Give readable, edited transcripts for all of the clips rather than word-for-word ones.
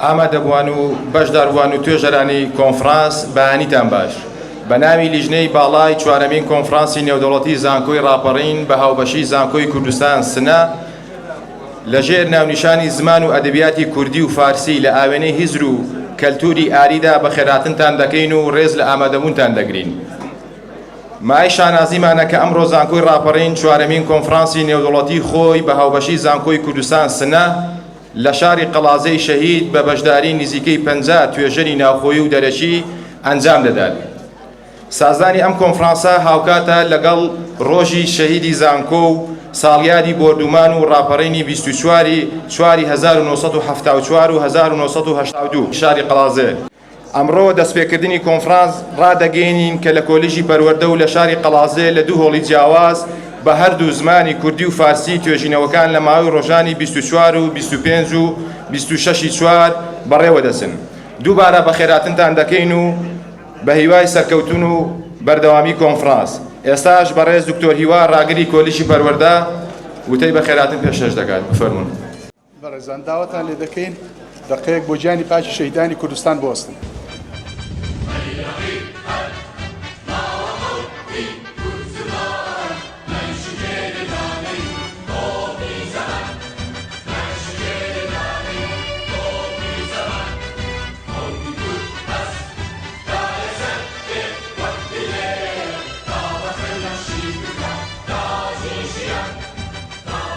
ئامادەبووان و بەشداربووان و توێژەرانی کۆنفرانس بەیانیتان باش. بە ناوی لیژنەی باڵای چوارەمین کۆنفرانسی نێودەوڵەتی زانکۆی ڕاپەڕین بە هاوبەشی زانکۆی کوردستان سنە لە ژێر ناونیشانی زمان و ئەدەبیاتی کوردی و فارسی لە ئاوێنەی هزر و کەلتوری ئاریدا بەخێرهاتنتان دەکەین و ڕێز لە ئامادەبوونتان دەگرین. مایەی شانازیمانە کە ئەمڕۆ زانکۆی ڕاپەڕین چوارەمین کۆنفرانسی نێودەوڵەتی خۆی بە هاوبەشی زانکۆی کوردستان سنە لە شاری قەڵادزێی شەهید بە بەشداری نزیکەی 50 توێژەری ناوخۆیی و دەرەکی ئەنجام دەدات. سازدانی ئەم کۆنفرانسە هاوکاتە لەگەڵ ڕۆژی شەهیدی زانکۆ و ساڵیادی بۆردومان و ڕاپەڕینی 24 چواری 1974 و 1982 شاری قەڵادزێ. ئەمڕۆ دەستپێکردنی کۆنفرانس ڕادەگەیەنین کە لە کۆلیژی پەروەردە و لە شاری قەڵادزێ لە دوو هۆڵی جیاواز بە هەردوو زمانی کوردی و فارسی توێژینەوەکان لە ماوەی ڕۆژانی 24 و 25 و 26 ی چوار بەڕێوەدەچن. دووبارە بەخێرهاتنتان دەکەین و بە هیوای سەرکەوتن و بەردەوامی کۆنفرانس. ئێستاش بەڕێز دکتۆر هیوا ڕاگری کۆلیژی پەروەردە وتەی بەخێرهاتن پێشکەش دەکات. بفەرموون. بەڕێزان داواتان لێ دەکەین دەقەیەک بۆ گیانی پاکی شەهیدانی کوردستان بوەستن.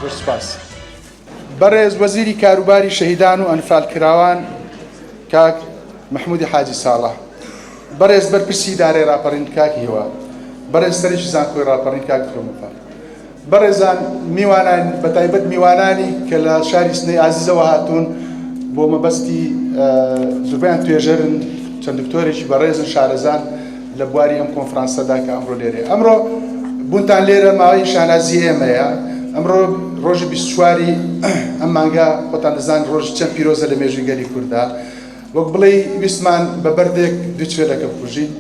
زۆر سوپاس. بەڕێز وەزیری کاروباری شەهیدان و ئەنفالکراوان کاک مەحمودی حاجی ساڵح، بەڕێز بەرپرسی ئیدارەی ڕاپەڕین کاک هیوا، بەڕێز سەرۆکی زانکۆی ڕاپەڕین کاک دکتۆر موفەق، بەڕێزان میوانان بەتایبەت میوانانی کە لە شاری سنەی ئازیزەوە هاتوون بۆ مەبەستی زوربەیان توێژەرن چەند دکتۆرێکی بەڕێزن شارەزان لە بواری ئەم کۆنفرانسەدا کە ئەمڕۆ لێرەیە. ئەمڕۆ بوونتان لێرە ماوەی شانازی ئێمەیە. ئەمڕۆ ڕۆژی 24ی ئەم مانگە خۆتان دەزانن ڕۆژی چەند پیرۆزە لە مێژووی گەلی کورددا. وەک بڵێی ویستمان بە بەردێک دوو چوێلەکە بکوژین.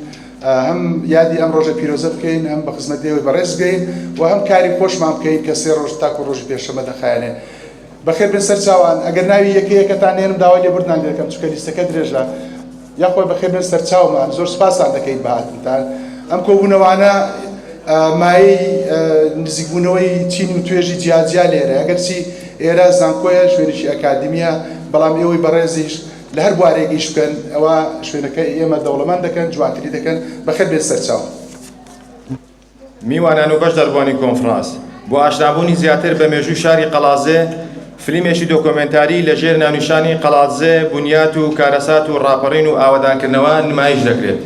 هەم یادی ئەم ڕۆژە پیرۆزە بکەین، هەم بە خزمەت ئێوەی بەڕێز بگەین و هەم کاری خۆشمان بکەین کە سێ ڕۆژ تاکو ڕۆژی پێنجشەممە دەخایەنێ. بەخێر بێن سەرچاوان ئەگەر ناوی یەکە یەکەتان نێنم داوای لێبوردنان لێ دەکەم چونکە لیستەکە درێژە یاخوا بەخێر بێن سەرچاومان زۆر سوپاستان دەکەین بە هاتنتان ئەم کۆبوونەوانە مایەی نزیکبوونەوەی چین و توێژی جیاجیا لێرە ئەگەرچی ئێرە زانکۆیە شوێنێکی ئەکادیمیە بەڵام ئێوەی بەڕێزیش لە هەر بوارێک ئیش بکەن ئەوە شوێنەکە ئێمە دەوڵەمەند دەکەن جوانتری دەکەن بەخێر بێن سەرچاو. میوانان و بەشداربووانی کۆنفرانس بۆ ئاشنابوونی زیاتر بە مێژووی شاری قەڵادزێ فلیمێکی دۆکۆمێنتاری لە ژێر ناونیشانی قەڵادزێ، بنیات و کارەسات و ڕاپەڕین و ئاوەدانکردنەوە نمایش دەکرێت.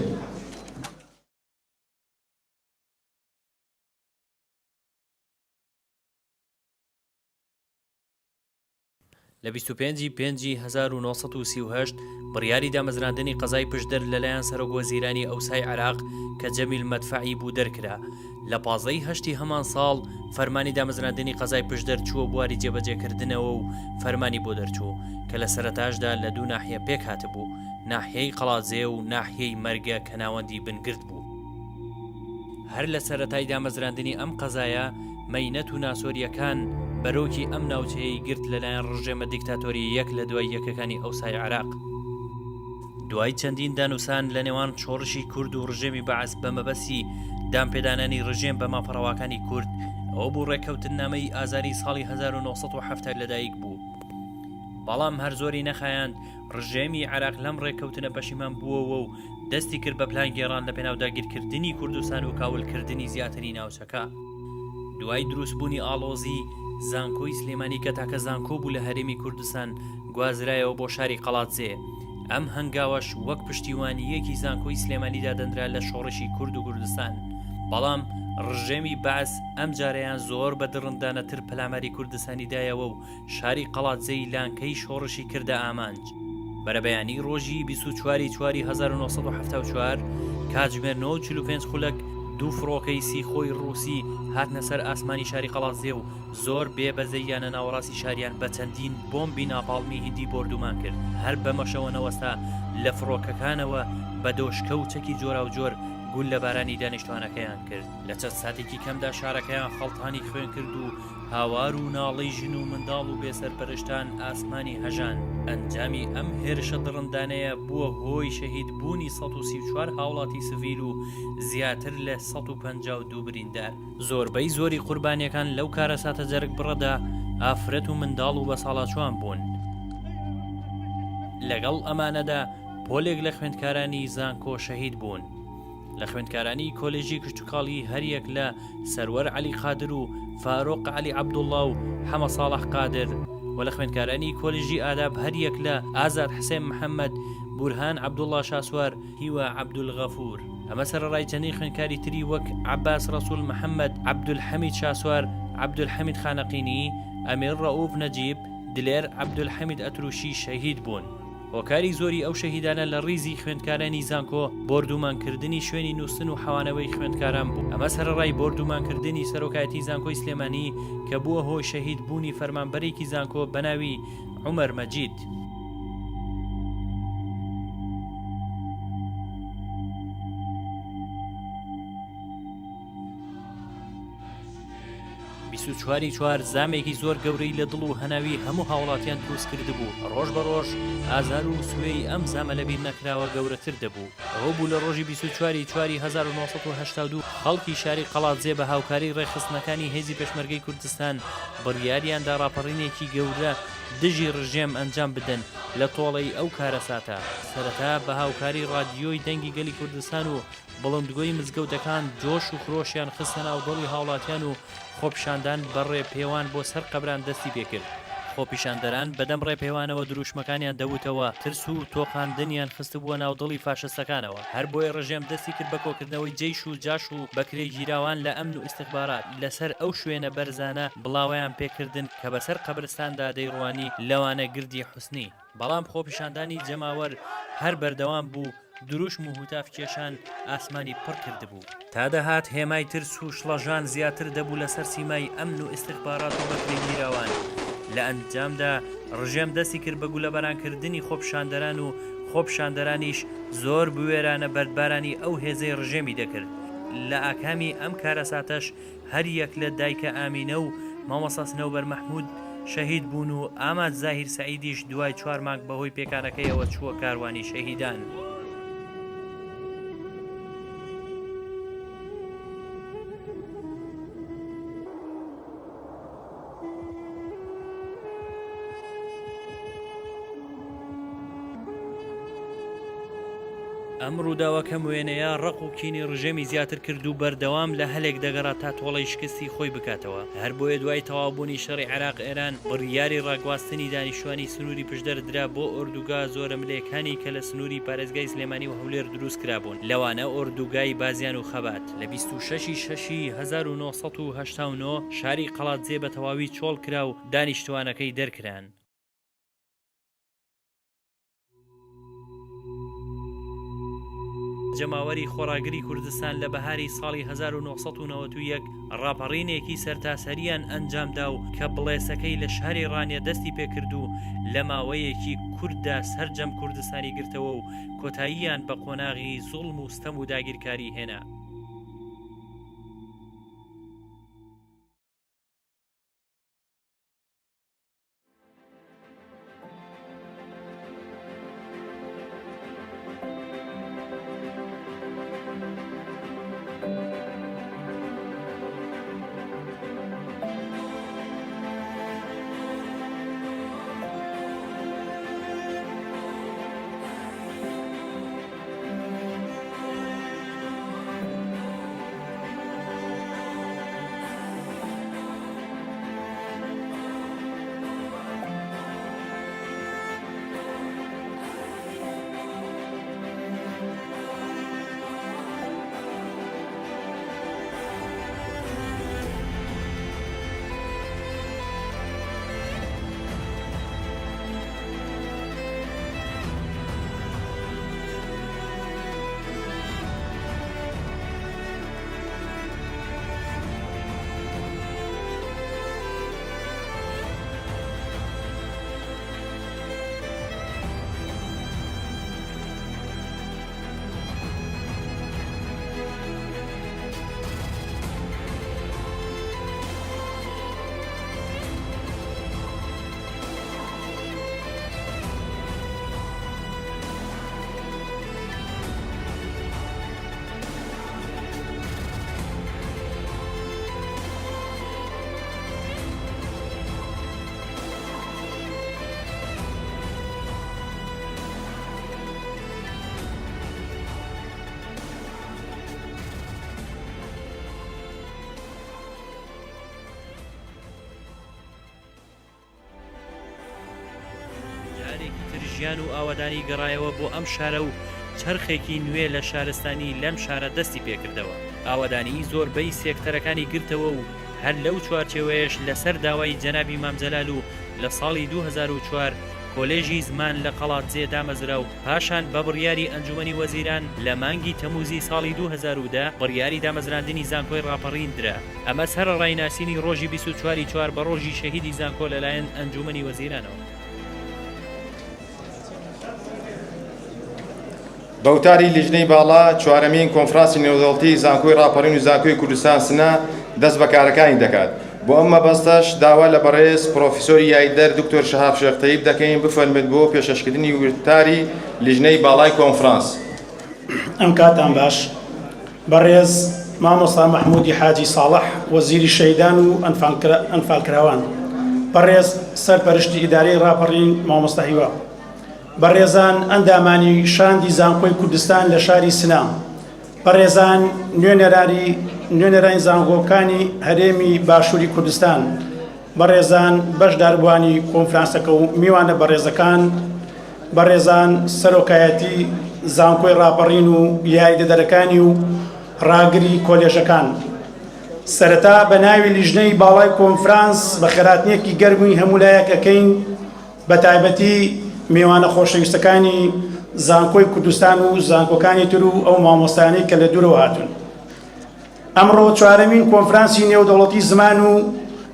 لە 25 ی پێنجی 1938 بڕیاری دامەزراندنی قەزای پشدەر لەلایەن سەرۆک وەزیرانی ئەوسای عێراق کە جەمیل مەدفەعی بوو دەرکرا. لە 15 ی هەشتی هەمان ساڵ فەرمانی دامەزراندنی قەزای پشدەر چووە بواری جێبەجێکردنەوە و فەرمانی بۆ دەرچوو کە لە سەرەتاشدا لە دوو ناحیە پێکهاتبوو، ناحیەی قەڵادزێ و ناحیەی مەرگە کە ناوەندی بنگرد بوو. هەر لە سەرەتای دامەزراندنی ئەم قەزایە، مەینەت و ناسۆرییەکان بەرۆکی ئەم ناوچەیەی گرت لەلایەن ڕژێمە دیکتاتۆرییە یەک لە دوای یەکەکانی ئەوسای عێراق. دوای چەندین دانوسان لە نێوان شۆڕشی کورد و ڕژێمی بەعس بە مەبەستی دانپێدانانی ڕژێم بە مافە ڕەواکانی کورد، ئەوە بوو ڕێککەوتننامەی ئازاری ساڵی 1970 لەدایک بوو. بەڵام هەر زۆری نەخایاند ڕژێمی عێراق لەم ڕێککەوتنە پەشیمان بووەوە و دەستی کرد بە پلانگێڕان لە پێناو داگیرکردنی کوردستان و کاولکردنی زیاتری ناوچەکە. دوای دروستبوونی ئاڵۆزی، زانکۆی سلێمانی کە تاکە زانکۆ بوو لە هەرێمی کوردستان گوازرایەوە بۆ شاری قەڵادزێ، ئەم هەنگاوەش وەک پشتیوانییەکی زانکۆی سلێمانی دادەنرا لە شۆڕشی کورد و کوردستان، بەڵام ڕژێمی بەعس ئەمجارەیان زۆر بە دڕندانەتر پەلاماری کوردستانی دایەوە و شاری قەڵادزێی لانکەی شۆڕشی کردە ئامانج. بەرەبەیانی ڕۆژی 24 ی چواری 1974 کاتژمێر 9 و 45 خولەک دوو فڕۆکەی سیخۆی ڕووسی هاتنە سەر ئاسمانی شاری قەڵادزێ و زۆر بێ بەزەییانە ناوەڕاستی شاریان بە چەندین بۆمبی ناپاڵمی هیندی بۆردومان کرد. هەر بەمەشەوە نەوەستا لە فڕۆکەکانەوە بە دۆشکە و چەکی جۆراوجۆر. گوللەبارانی دانیشتوانەکەیان کرد. لە چەند ساتێکی کەمدا شارەکەیان خەڵتانی خوێن کرد و هاوار و ناڵەی ژن و منداڵ و بێسەرپەرشتان ئاسمانی هەژاند. ئەنجامی ئەم هێرشە دڕندانەیە بووە هۆی شەهید بوونی 134 هاوڵاتی سڤیل و زیاتر لە 152 بریندار. زۆربەی زۆری قوربانیەکان لەو کارەساتە جەرگبڕەدا ئافرەت و منداڵ و بەساڵاچوان بوون. لەگەڵ ئەمانەدا پۆلێک لە خوێندکارانی زانکۆ شەهید بوون. لە خوێندکارانی کۆلێژی کشتوکاڵی هەریەک لە سەروەر عەلی قادر و فارۆق عەلی عەبدوڵڵا و حەمە ساڵح قادر و لە خوێندکارانی کۆلێژی ئاداب هەریەک لە ئازاد حسێن محەممەد، بورهان عەبدوڵڵا شاسوار، هیوا عەبدولغەفور. ئەمە سەرەڕای چەندین خوێندکاری تری وەک عەباس ڕەسوڵ محەممەد، عەبدولحەمید شاسوار، عەبدولحەمید خانەقینی، ئەمیر ڕەئوف نەجیب، دلێر عەبدولحەمید ئەتروشی شەهید بوون. هۆکاری زۆری ئەو شەهیدانە لە ڕیزی خوێندکارانی زانکۆ بۆردومانکردنی شوێنی نووستن و حەوانەوەی خوێندکاران بوو، ئەمە سەرەڕای بۆردومانکردنی سەرۆکایەتی زانکۆی سلێمانی کە بووە هۆی شەهید بوونی فەرمانبەرێکی زانکۆ بەناوی عومەر مەجید. 24 ی چوار زامێکی زۆر گەورەی لە دڵ و هەناوی هەموو هاوڵاتیان دروست کردبوو، ڕۆژ بە ڕۆژ ئازار و سوێی ئەم زامە لەبیر نەکراوە گەورەتر دەبوو. ئەوە بوو لە ڕۆژی 24 ی چواری 1982 خەڵکی شاری قەڵادزێ بە هاوکاری ڕێکخستنەکانی هێزی پێشمەرگەی کوردستان بڕیاریان دا ڕاپەڕینێکی گەورە دژی ڕژێم ئەنجام بدەن لە تۆڵەی ئەو کارەساتە. سەرەتا بە هاوکاری ڕادیۆی دەنگی گەلی کوردستان و بڵندگۆی مزگەوتەکان جۆش و خرۆشیان خستە ناو دڵی هاوڵاتیان و خۆپیشاندان بە ڕێپێوان بۆ سەر قەبران دەستی پێکرد. خۆپیشاندەران بەدەم ڕێپێوانەوە دروشمەکانیان دەوتەوە، ترس و تۆقاندنیان خستبووە ناو دڵی فاشستەکانەوە. هەر بۆیە ڕژێم دەستی کرد بە کۆکردنەوەی جەیش و جاش و بەکرێگیراوان لە ئەمن و ئیستخبارات لەسەر ئەو شوێنە بەرزانە بڵاوەیان پێکردن کە بەسەر قەبرستاندا دەیڕوانی لەوانە گردی حوسنی. بەڵام خۆپیشاندانی جەماوەر هەر بەردەوام بوو، دروشم و هوتاف کێشان ئاسمانی پڕ کردبوو. تا دەهات هێمای ترس و شڵەژان زیاتر دەبوو لەسەر سیمای ئەمن و ئیستخبارات و بەکرێگیراوان. لە ئەنجامدا ڕژێم دەستی کرد بە گولەبارانکردنی خۆپیشاندەران و خۆپیشاندەرانیش زۆر بوێرانە بەردبارانی ئەو هێزەی ڕژێمی دەکرد. لە ئاکامی ئەم کارەساتەش هەر یەک لە دایکە ئامینە و مامۆستا سنەوبەر مەحمود شەهید بوون و ئامانج زاهیر سەعیدیش دوای چوار مانگ بەهۆی پێکانەکەیەوە چووە کاروانی شەهیدان. ئەم ڕووداوە کەم وێنەیە ڕق و کینی ڕژێمی زیاتر کرد و بەردەوام لە هەلێک دەگەڕا تا تۆڵەی شکستی خۆی بکاتەوە. هەر بۆیە دوای تەواوبوونی شەڕی عێراق ئێران بڕیاری ڕاگواستنی دانیشتوانی سنووری پشدەر درا بۆ ئۆردوگا زۆرەملێکانی کە لە سنووری پارێزگای سلێمانی و هەولێر دروست کرابوون لەوانە ئۆردوگای بازیان و خەبات. لە 26 ی شەشی 1989 شاری قەڵادزێ بە تەواوی چۆڵ کرا و دانیشتوانەکەی دەرکران. جەماوەری خۆڕاگری کوردستان لە بەهاری ساڵی 1991 ڕاپەڕینێکی سەرتاسەریان ئەنجامدا و کە بڵێسەکەی لە شاری ڕانیە دەستی پێکرد و لە ماوەیەکی کورتدا سەرجەم کوردستانی گرتەوە و کۆتاییان بە قۆناغی زوڵم و ستەم و داگیرکاری هێنا. ژیان و ئاوەدانی گەڕایەوە بۆ ئەم شارە و چەرخێکی نوێ لە شارستانی لەم شارە دەستی پێکردەوە. ئاوەدانی زۆربەی سێکتەرەکانی گرتەوە و هەر لەو چوارچێوەیەش لەسەر داوای جەنابی مام جەلال و لە ساڵی 2004 کۆلێژی زمان لە قەڵادزێ دامەزرا و پاشان بە بڕیاری ئەنجومەنی وەزیران لە مانگی تەموزی ساڵی 2010 بڕیاری دامەزراندنی زانکۆی ڕاپەڕین درا. ئەمە سەرەڕای ناسینی ڕۆژی 24 ی چوار بە ڕۆژی شەهیدی زانکۆ لەلایەن ئەنجومەنی وەزیرانەوە. بە وتاری لیژنەی باڵا چوارەمین کۆنفرانسی نێودەوڵەتی زانکۆی ڕاپەڕین و زانکۆی کوردستان سنە دەست بە کارەکانی دەکات. بۆ ئەم مەبەستەش داوا لە بەڕێز پڕۆفیسۆری یاریدەر دکتۆر شەهاب شێخ تەیب دەکەین بفەرموێت بۆ پێشکەشکردنی وتاری لیژنەی باڵای کۆنفرانس. ئەم کاتان باش بەڕێز مامۆستا مەحمودی حاجی ساڵح وەزیری شەهیدان و ئەنفالکراوان، بەڕێز سەرپەرشتی ئیدارەی ڕاپەڕین مامۆستا هیوا، بەڕێزان ئەندامانی شاندی زانکۆی کوردستان لە شاری سنە، بەڕێزان نوێنەرانی نوێنەرانی زانکۆکانی هەرێمی باشووری کوردستان، بەڕێزان بەشداربووانی کۆنفرانسەکە و میوانە بەڕێزەکان، بەڕێزان سەرۆکایەتی زانکۆی ڕاپەڕین و یاریدەدەرەکانی و ڕاگری کۆلێژەکان. سەرەتا بە ناوی لیژنەی باڵای کۆنفرانس بەخێرهاتنێکی گەرمی هەموو لایەک ئەکەین، بە تایبەتی میوانە خۆشەویستەکانی زانکۆی کوردستان و زانکۆکانی تر و ئەو مامۆستایانەی کە لە دوورەوە هاتوون. ئەمڕۆ چوارەمین کۆنفرانسی نێودەوڵەتی زمان و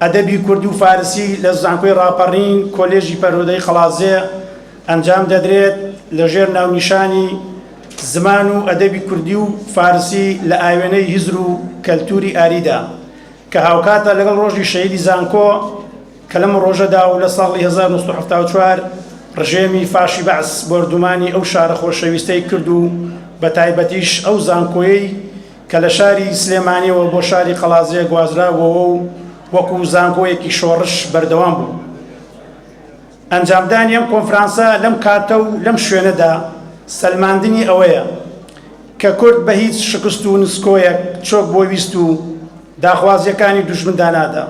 ئەدەبی کوردی و فارسی لە زانکۆی ڕاپەڕین کۆلێژی پەروەردەی قەڵادزێ ئەنجام دەدرێت لە ژێر ناونیشانی زمان و ئەدەبی کوردی و فارسی لە ئاوێنەی هزر و کەلتوری ئاریدا کە هاوکاتە لەگەڵ ڕۆژی شەهیدی زانکۆ کە لەم ڕۆژەدا و لە ساڵی 1974 ڕژێمی فاشی بەعس بۆردومانی ئەو شارە خۆشەویستەی کرد و بە تایبەتیش ئەو زانکۆیەی کە لە شاری سلێمانیەوە بۆ شاری قەڵادزێ گوازرابووەوە و وەکو زانکۆیەکی شۆڕش بەردەوام بوو. ئەنجامدانی ئەم کۆنفرانسە لەم کاتە و لەم شوێنەدا سەلماندنی ئەوەیە کە کورد بە هیچ شکست و نسکۆیەک چۆک بۆ ویست و داخوازییەکانی دوژمن دانادا.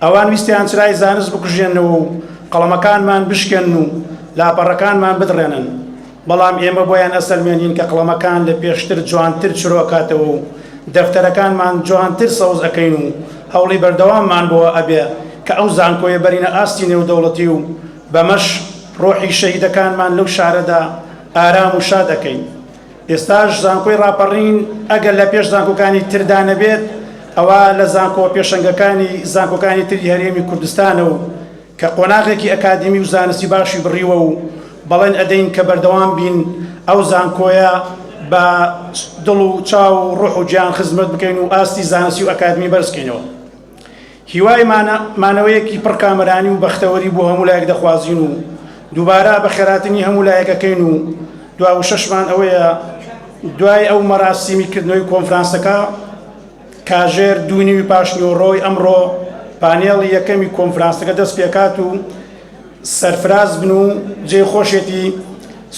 ئەوان ویستیان چرای زانست بکوژێننەوە و قەڵەمەکانمان بشکێنن و لاپەڕەکانمان بدڕێنن، بەڵام ئێمە بۆیان ئەسەلمێنین کە قەڵەمەکان لە پێشتر جوانتر چرۆ ئەکاتەوە و دەفتەرەکانمان جوانتر سەوز ئەکەین و هەوڵی بەردەواممان بۆ ئەبێ کە ئەو زانکۆیە بەرینە ئاستی نێودەوڵەتی و بەمەش ڕۆحی شەهیدەکانمان لەو شارەدا ئارام و شاد ئەکەین. ئێستاش زانکۆی ڕاپەڕین ئەگەر لە پێش زانکۆکانی تردا نەبێت ئەوا لە زانکۆ پێشەنگەکانی زانکۆکانی تری هەرێمی کوردستانە و کە قۆناغێکی ئەکادیمی و زانستی باشی بڕیوە و بەڵێن ئەدەین کە بەردەوام بین ئەو زانکۆیە بە دڵ و چاو و ڕۆح و گیان خزمەت بکەین و ئاستی زانستی و ئەکادمی بەرز کەینەوە. هیوای مانەوەیەکی پڕ کامەرانی و بەختەوەری بۆ هەموو لایەک دەخوازین و دووبارە بەخێرهاتنی هەموو لایەک ئەکەین و دوا وشەشمان ئەوەیە دوای ئەو مەراسیمی کردنەوەی کۆنفرانسەکە کاژێر دوو نیوی پاشنیوەڕۆی ئەمڕۆ پانێڵی یەکەمی کۆنفرانسەکە دەست پێکات و سەرفراز بن و جێی خۆشێتی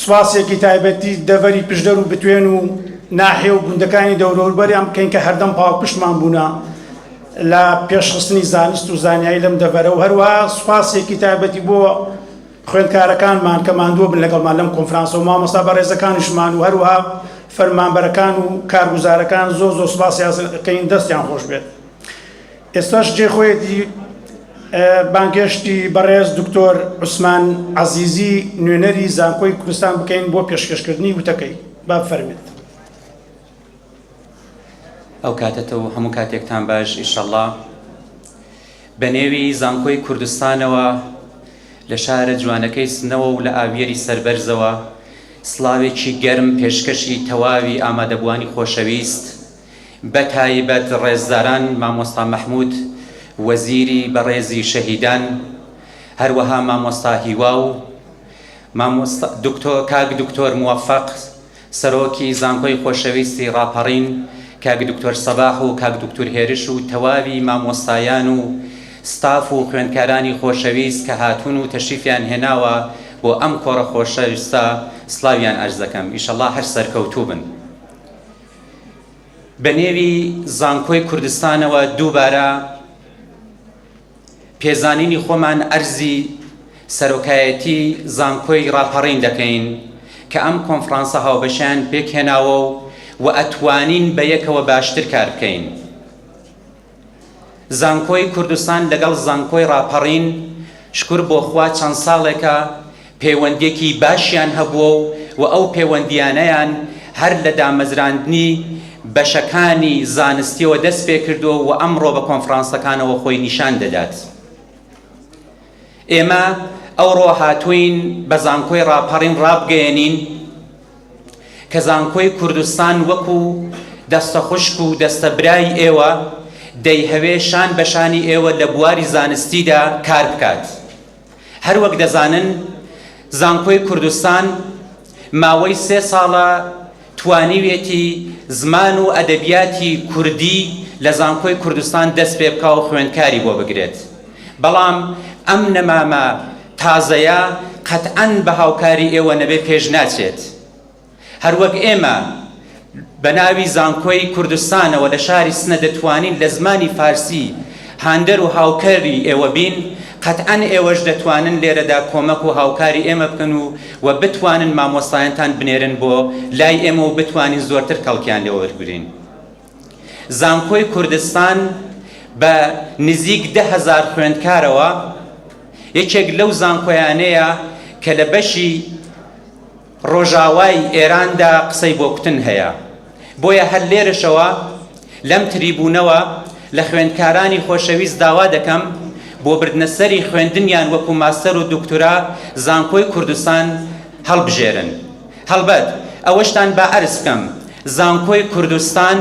سوپاسێکی تایبەتی دەڤەری پشدەر و بتوێن و ناحیە و گوندەکانی دەوروبەریان بکەین کە هەردەم پاڵپشتمان بوونە لە پێشخستنی زانست و زانیاری لەم دەڤەرە و هەروەها سوپاسێکی تایبەتی بۆ خوێندکارەکانمان کە ماندووە بن لەگەڵمان لەم کۆنفرانسە و مامۆستا بەڕێزەکانیشمان و هەروەها فەرمانبەرەکان و کارگوزارەکان زۆر زۆر سوپاسیان ئەکەین دەستیان خۆش بێت. ئێستاش جێ خۆیەتی بانگهێشتی بەڕێز دکتۆر عوسمان عەزیزی نوێنەری زانکۆی کوردستان بکەین بۆ پێشکەشکردنی وتەکەی با بفەرمێت. ئەو کاتەتە و هەموو کاتێکتان باش ئیشەڵا بە نێوی زانکۆی کوردستانەوە لە شارە جوانەکەی سنەوە و لە ئاویەری سەربەرزەوە سڵاوێکی گەرم پێشکەشی تەواوی ئامادەبووانی خۆشەویست بە تایبەت ڕێزداران مامۆستا مەحمود وەزیری بەڕێزی شەهیدان هەروەها مامۆستا هیوا و مامۆستا دکتۆر کاک دکتۆر موفق سەرۆکی زانکۆی خۆشەویستی ڕاپەڕین کاک دکتۆر سەباح و کاک دکتور هێرش و تەواوی مامۆستایان و ستاف و خوێندکارانی خۆشەویست کە هاتوون و تەشریفیان هێناوە بۆ ئەم کۆڕە خۆشەویستە سڵاویان ئەرز دەکەم ئیشەڵا هەر سەرکەوتوو بن. بە نێوی زانکۆی کوردستانەوە دووبارە پێزانینی خۆمان ئەرزی. سەرۆکایەتی زانکۆی ڕاپەڕین دەکەین کە ئەم کۆنفرانسە هاوبەشەیان پێکهێناوە و و ئەتوانین بە یەکەوە باشتر کار بکەین. زانکۆی کوردستان لەگەڵ زانکۆی ڕاپەڕین شکور بۆ خوا چەند ساڵێکە پەیوەندیەکی باشیان هەبووە و و ئەو پەیوەندیانەیان هەر لە دامەزراندنی بەشەکانی زانستیەوە دەست پێکردووە و ئەمڕۆ بە کۆنفرانسەکانەوە خۆی نیشان دەدات. ئێمە ئەوڕۆ هاتووین بە زانکۆی ڕاپەڕین ڕابگەیەنین کە زانکۆی کوردستان وەکو دەستە خوشک و دەستە برای ئێوە دەیهەوێ شان بە شانی ئێوە لە بواری زانستیدا کار بکات. هەروەک دەزانن زانکۆی کوردستان ماوەی سێ ساڵە توانیوێتی زمان و ئەدەبیاتی کوردی لە زانکۆی کوردستان دەست پێ بکا و خوێندکاری بۆ بگرێت بەڵام ئەم نەمامە تازەیە قەتعەن بە هاوکاری ئێوە نەبێ پێش ناچێت. هەروەک ئێمە بە ناوی زانکۆی کوردستانەوە لە شاری سنە دەتوانین لە زمانی فارسی هاندەر و هاوکاری ئێوە بین، قەتعەن ئێوەش دەتوانن لێرەدا کۆمەک و هاوکاری ئێمە بکەن و و بتوانن مامۆستایانتان بنێرن بۆ لای ئێمە و بتوانین زۆرتر کەڵکیان لێ وەرگرین. زانکۆی کوردستان بە نزیک 10,000 خوێندکارەوە یەکێک لەو زانکۆیانەیە کە لە بەشی ڕۆژاوای ئێراندا قسەی بۆ کوتن هەیە. بۆیە هەر لێرەشەوە لەم تریبوونەوە لە خوێندکارانی خۆشەویست داوا دەکەم بۆ بردنە سەری خوێندنیان وەکوو ماستەر و دوکتورا زانکۆی کوردستان هەڵبژێرن. هەڵبەت ئەوەشتان با عەرز بکەم زانکۆی کوردستان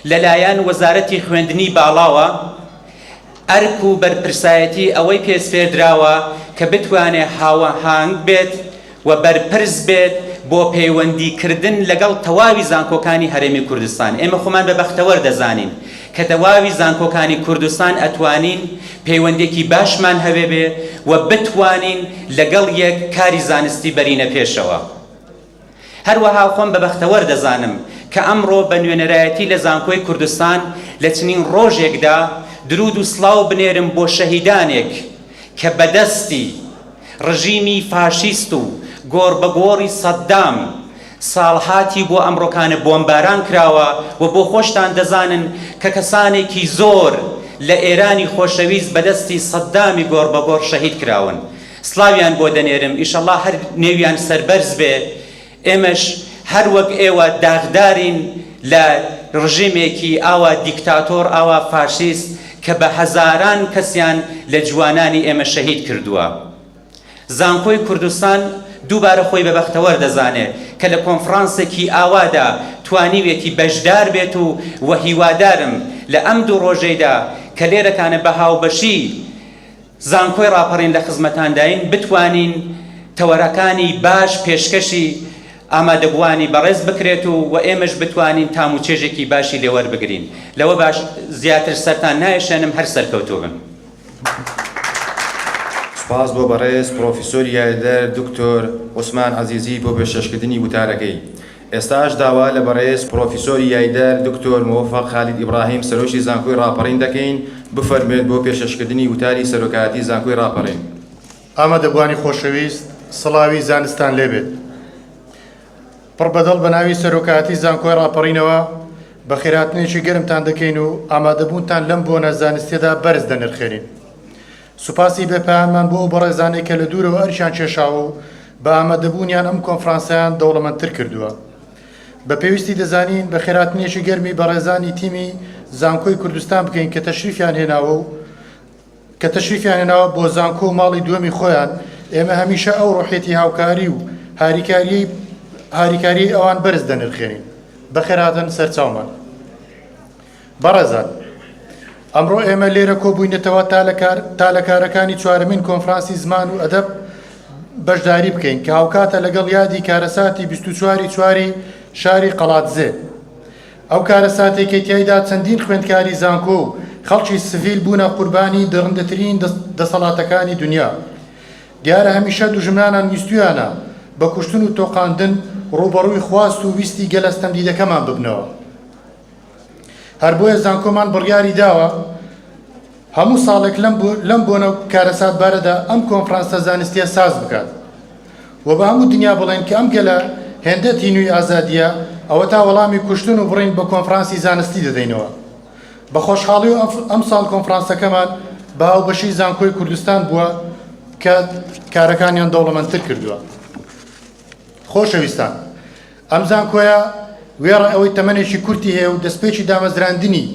لە لایەن وەزارەتی خوێندنی باڵاوە ئەرک و بەرپرسایەتی ئەوەی پێ سپێردراوە کە بتوانێ هاوئاهەنگ بێت و بەرپرس بێت بۆ پەیوەندی کردن لەگەڵ تەواوی زانکۆکانی هەرێمی کوردستان. ئێمە خۆمان بە بەختەوەر دەزانین کە تەواوی زانکۆکانی کوردستان ئەتوانین پەیوەندێکی باشمان هەبێ و بتوانین لەگەڵ یەک کاری زانستی بەرینە پێشەوە. هەروەها خۆم بە بەختەوەر دەزانم کە ئەمڕۆ بە نوێنەرایەتی لە زانکۆی کوردستان لە چنین ڕۆژێکدا دروود و سڵاو بنێرم بۆ شەهیدانێک کە بە دەستی ڕژیمی فاشیست و گۆڕبەگۆڕی سەددام ساڵهاتی بۆ ئەمڕۆکانە بۆمباران کراوە و بۆ خۆشتان دەزانن کە کەسانێکی زۆر لە ئێرانی خۆشەویست بە دەستی سەددامی گۆڕبەگۆڕ شەهید کراون. سڵاویان بۆ دەنێرم ئیشەڵا هەر نێویان سەربەرز بێ ئێمەش هەر وەک ئێوە داغدارین لە ڕژێمێکی ئاوا دیکتاتۆڕ ئاوا فاشیست کە بە هەزاران کەسیان لە جوانانی ئێمە شەهید کردووە زانکۆی کوردستان دووبارە خۆی بە بەختەوەر دەزانێ کە لە کۆنفڕانسێکی ئاوادا توانیوێتی بەشدار بێت و وە هیوادارم لە ئەم دوو ڕۆژەیدا کە لێرەکانە بە هاوبەشی زانکۆی ڕاپەڕین لە خزمەتانداین بتوانین تەوەرەکانی باش پێشکەشی ئامادەبووانی بەڕێز بکرێت و و ئێمەش بتوانین تام و چێژێکی باشی لێ وەربگرین لەوە باش زیاتر سەرتان نایەشێنم هەر سەرکەوتوو بن. سوپاس بۆ بەڕێز پڕۆفیسۆری یاریدەدەر دکتۆر عوسمان عەزیزی بۆ پێشکەشکردنی وتارەکەی. ئێستاش داوا لە بەڕێز پڕۆفیسۆری یایدەر دکتۆر مۆفەق خالید ئیبڕاهیم سەرۆکی زانکۆی ڕاپەڕین دەکەین بفەرموێت بۆ پێشکەشکردنی وتاری سەرۆکایەتی زانکۆی ڕاپەڕین. ئامادەبووانی خۆشەویست سڵاوی زانستتان لێبێت. پڕ بەدڵ بەناوی سەرۆکایەتی زانکۆی ڕاپەڕینەوە بەخێرهاتنێکی گەرمتان دەکەین و ئامادەبوونتان لەم بۆنە زانستیەدا بەرز دەنرخێنین. سوپاسی بێ پایانمان بۆ ئەو بەڕێزانەی کە لە دوورەوە ئەرکیان کێشاوە و بە ئامادەبوونیان ئەم کۆنفرانسەیان دەوڵەمەندتر کردووە. بە پێویستی دەزانین بەخێرهاتنێکی گەرمی بەڕێزانی تیمی زانکۆی کوردستان بکەین کە تەشریفیان هێناوە و کە تەشریفیان هێناوە بۆ زانکۆ و ماڵی دووەمی خۆیان، ئێمە هەمیشە ئەو ڕۆحیەتی هاوکاری و هاریکارییەی هاریکارییەی ئەوان بەرز دەنرخێنین. بەخێرهاتن سەرچاومان. بەڕێزان، ئەمڕۆ ئێمە لێرە کۆبووینەتەوە تا لە کار تا لە کارەکانی چوارەمین کۆنفرانسی زمان و ئەدەب بەشداری بکەین کە هاوکاتە لەگەڵ یادی کارەساتی 24 ی چواری شاری قەڵادزێ. ئەو کارەساتەی کە تیایدا چەندین خوێندکاری زانکۆ و خەڵکی سڤیل بوونە قوربانی دڕندەترین دەسەڵاتەکانی دونیا. دیارە هەمیشە دوژمنانان ویستویانە بە کوشتن و تۆقاندن ڕووبەڕووی خواست و ویستی گەلە ستەمدیدەکەمان ببنەوە. هەر بۆیە زانکۆمان بڕیاری داوە. هەموو ساڵێک لەم بۆنە کارەساتبارەدا ئەم کۆنفرانسە زانستییە ساز بکات و بە هەموو دنیا بڵێین کە ئەم گەلە هێندە تینووی ئازادییە، ئەوەتا وەڵامی کوشتن و بڕین بە کۆنفرانسی زانستی دەدەینەوە. بە خۆشحاڵیەوە ئەمساڵ کۆنفرانسەکەمان بە هاوبەشی زانکۆی کوردستان بووە کە کارەکانیان دەوڵەمەندتر کردووە. خۆشەویستان، ئەم زانکۆیە وێڕای ئەوەی تەمەنێکی کورتی هەیە و دەستپێکی دامەزراندنی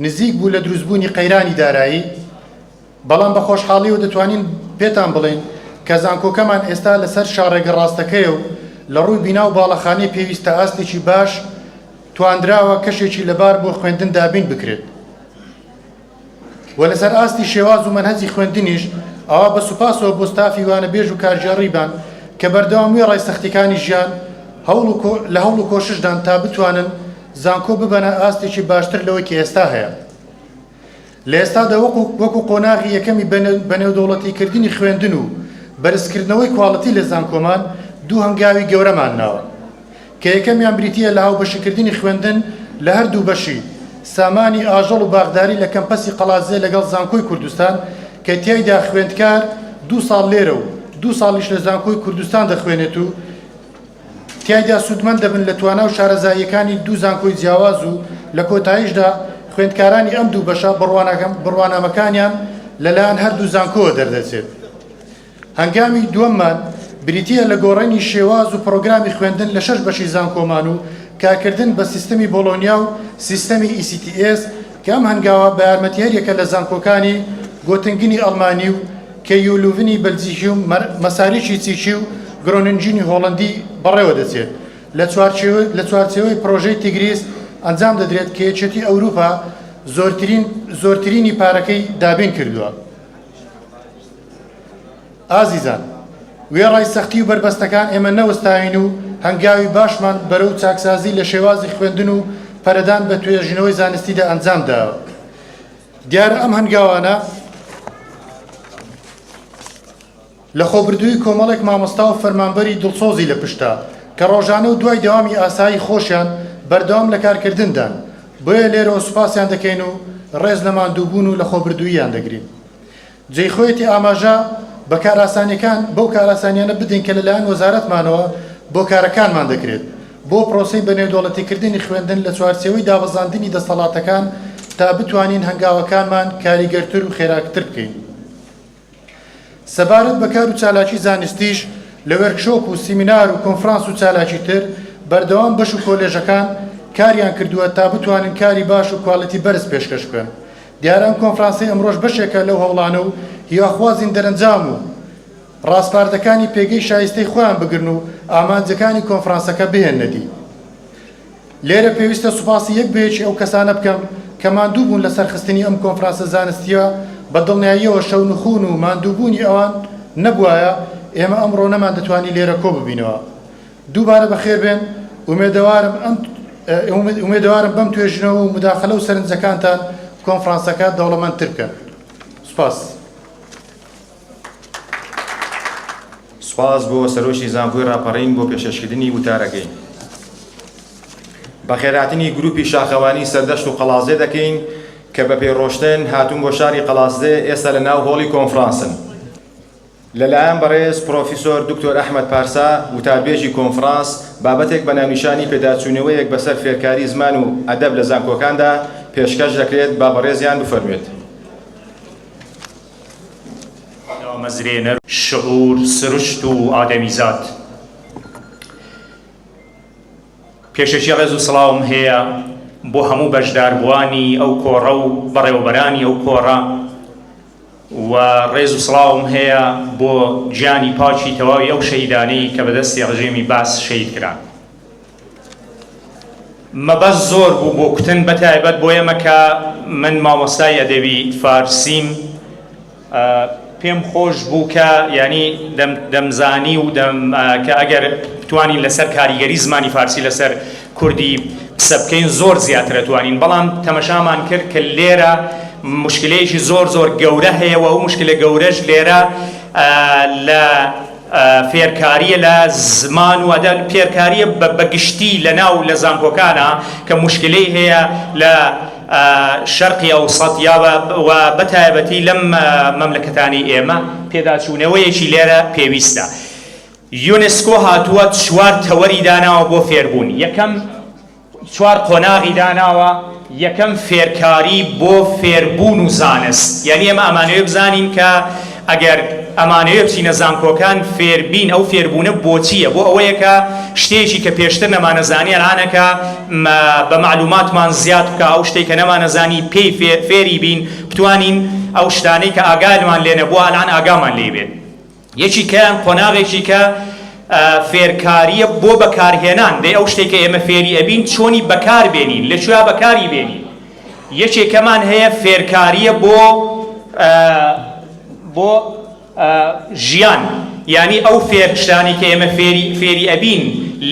نزیک بوو لە دروستبوونی قەیرانی دارایی، بەڵام بە خۆشحاڵیەوە دەتوانین پێتان بڵێین کە زانکۆکەمان ئێستا لەسەر شاڕێگە ڕاستەکەیە و لە ڕووی بینا و باڵەخانەی پێویست تا ئاستێکی باش توانراوە کەشێکی لەبار بۆ خوێندن دابین بکرێت و لەسەر ئاستی شێواز و مەنهەجی خوێندنیش ئەوا بە سوپاسەوە بۆ ستافی وانەبێژ و کارگێڕیمان کە بەردەوام وێڕای سەختیەکانی ژیان هەوڵ و لە هەوڵ و کۆششدان تا بتوانن زانکۆ ببەنە ئاستێکی باشتر لەوەی کە ئێستا هەیە. لە ئێستادا وەکو وەکو قۆناغی یەکەمی بەنێودەوڵەتیکردنی خوێندن و بەرزکردنەوەی کواڵیتی لە زانکۆمان دوو هەنگاوی گەورەمان ناوە کە یەکەمیان بریتییە لە هاوبەشیکردنی خوێندن لە هەردوو بەشی سامانی ئاژەڵ و باخداری لە کەمپەسی قەڵادزێ لەگەڵ زانکۆی کوردستان کە تیایدا خوێندکار دوو ساڵ لێرە و دوو ساڵیش لە زانکۆی کوردستان دەخوێنێت و تیایدا سوودمەند دەبن لە توانا و شارەزاییەکانی دوو زانکۆی جیاواز و لە کۆتاییشدا خوێندکارانی ئەم دوو بەشە بڕوانامەکانیان لەلایەن هەردوو زانکۆوە دەردەچێت. هەنگاوی دووەممان بریتییە لە گۆڕینی شێواز و پڕۆگرامی خوێندن لە شەش بەشی زانکۆمان و کارکردن بە سیستەمی بۆڵۆنیا و سیستەمی ECTS کە ئەم هەنگاوە بە یارمەتی هەریەکە لە زانکۆکانی گۆتنگنی ئەڵمانی و کەیو لوڤنی بەلجیکی و مەساریکی چیکی و گرۆننجینی هۆڵەندی بەڕێوەدەچێت لە چوارچێوەی پرۆژەی تیگریس ئەنجام دەدرێت کە یەکێتی ئەوروپا زۆرترین زۆرترینی پارەکەی دابین کردووە. ئازیزان، وێڕای سەختی و بەربەستەکان ئێمە نەوەستاوین و هەنگاوی باشمان بەرەو چاکسازی لە شێوازی خوێندن و پەرەدان بە توێژینەوەی زانستیدا ئەنجام داوە. دیارە ئەم هەنگاوانە لەخۆبردوویی کۆمەڵێک مامۆستا و فەرمانبەری دڵسۆزی لە پشتە کە ڕۆژانە و دوای دەوامی ئاسایی خۆشیان بەردەوام لە کارکردندان، بۆیە لێرەوە سوپاسیان دەکەین و ڕێز لە ماندووبوون و لەخۆبردووییان دەگرین. جێی خۆیەتی ئاماژە بە کارئاسانیەکان بەو کارئاسانیانە بدەین کە لەلایەن وەزارەتمانەوە بۆ کارەکانمان دەکرێت بۆ پرۆسەی بەنێودەوڵەتیکردنی خوێندن لە چوارچێوەی دابەزاندنی دەسەڵاتەکان تا بتوانین هەنگاوەکانمان کاریگەرتر و خێراتر بکەین. سەبارەت بە کار و چالاکی زانستیش لە وێرکشۆپ و سیمینار و کۆنفرانس و چالاکی تر بەردەوام بەش و کۆلێژەکان کاریان کردووە تا بتوانن کاری باش و کوالیتی بەرز پێشکەش بکەن. دیارە ئەم کۆنفرانسەی ئەمڕۆش بەشێکە لەو هەوڵانە و هیواخوازین دەرەنجام و ڕاسپاردەکانی پێگەی شایستەی خۆیان بگرن و ئامانجەکانی کۆنفرانسەکە بهێننە دی. لێرە پێویستە سوپاسی یەک بە یەکی ئەو کەسانە بکەم کە ماندوو بوون لە سەرخستنی ئەم کۆنفرانسە زانستییە، بە دڵنیاییەوە شەونخوون و ماندووبوونی ئەوان نەبوایە ئێمە ئەمڕۆ نەماندەتوانی لێرە کۆ ببینەوە. دووبارە بەخێربێن، ئومێدەوارم ئەم ئومێدەوارم بەم توێژینەوە و موداخەلە و سەرنجەکانتان کۆنفرانسەکە دەوڵەمەندتر بکەن. سوپاس. سوپاس بۆ سەرۆکی زانکۆی ڕاپەڕین بۆ پێشکەشکردنی وتارەکەی. بەخێرهاتنی گروپی شاخەوانی سەردەشت و قەڵادزێ دەکەین کە بە پێ ڕۆشتن هاتوون بۆ شاری قەڵادزێ، ئێستا لە ناو هۆڵی کۆنفرانسن. لەلایەن بەڕێز پڕۆفیسۆر دکتۆر ئەحمەد پارسا، وتاربێژی کۆنفرانس، بابەتێک بە ناونیشانی پێداچوونەوەیەک بەسەر فێرکاری زمان و ئەدەب لە زانکۆکاندا پێشکەش دەکرێت، با بەڕێزیان بفەرموێت. دامەزرێنەر شعور سروشت و ئادەمیزاد. پێشەکی ڕێز و سڵاوم هەیە بۆ هەموو بەشداربووانی ئەو کۆڕە و بەڕێوەبەرانی ئەو کۆڕە و ڕێز و سڵاوم هەیە بۆ گیانی پاکی تەواوی ئەو شەهیدانەی کە بەدەستی ڕژێمی بەعس شەهید کران. مەبەست زۆر بوو بۆ کوتن بە تایبەت بۆ ئێمە کە من مامۆستای ئەدەبی فارسیم پێم خۆش بوو کە یانی دەمزانی و دەم کە ئەگەر بتوانین لەسەر کاریگەری زمانی فارسی لەسەر کوردی قسە بکەین زۆر زیاتر ئەتوانین بەڵام تەمەشامان کرد کە لێرە مشکلەیەکی زۆر زۆر گەورە هەیە و ئەو مشکلە گەورەش لێرە لە فێرکاریە لە زمان و ئەدەب فێرکاریە بە گشتی لە ناو لە زانکۆکانە کە مشکلەی هەیە لە. شەرقی ئەوسەت یا و بە تایبەتی لەم مەملەکەتانەی ئێمە پێداچوونەوەیەکی لێرە پێویستە. یونسکۆ هاتووە چوار تەوەری داناوە بۆ فێربوون، یەکەم چوار قۆناغی داناوە، یەکەم فێرکاری بۆ فێربوون و زانست، یانی ئێمە ئەمانەوێ بزانین کە ئەگەر ئەمانەوێ بچینە زانکۆکان فێربین ئەو فێربوونە بۆچییە، بۆ ئەوەیە کە شتێکی کە پێشتر نەمانەزانی ئەلانەکە بە مەعلوماتمان زیاد بکا، ئەو شتەی کە نەمانەزانی پێی فێری بین، بتوانین ئەو شتانەی کە ئاگالمان لێ نەبووە ئەلان ئاگامان لێی بێت. یەکیکەیان قۆناغێکی کە فێرکارییە بۆ بەکارهێنان، دەی ئەو شتەی کە ئێمە فێری ئەبین چۆنی بەکار بێنین، لە کوێیا بەکاری بێنین. یەکێکەمان هەیە فێرکارییە بۆ بۆ ژیان، یانی ئەو فێر شتانەی کە ئێمە فێری فێری ئەبین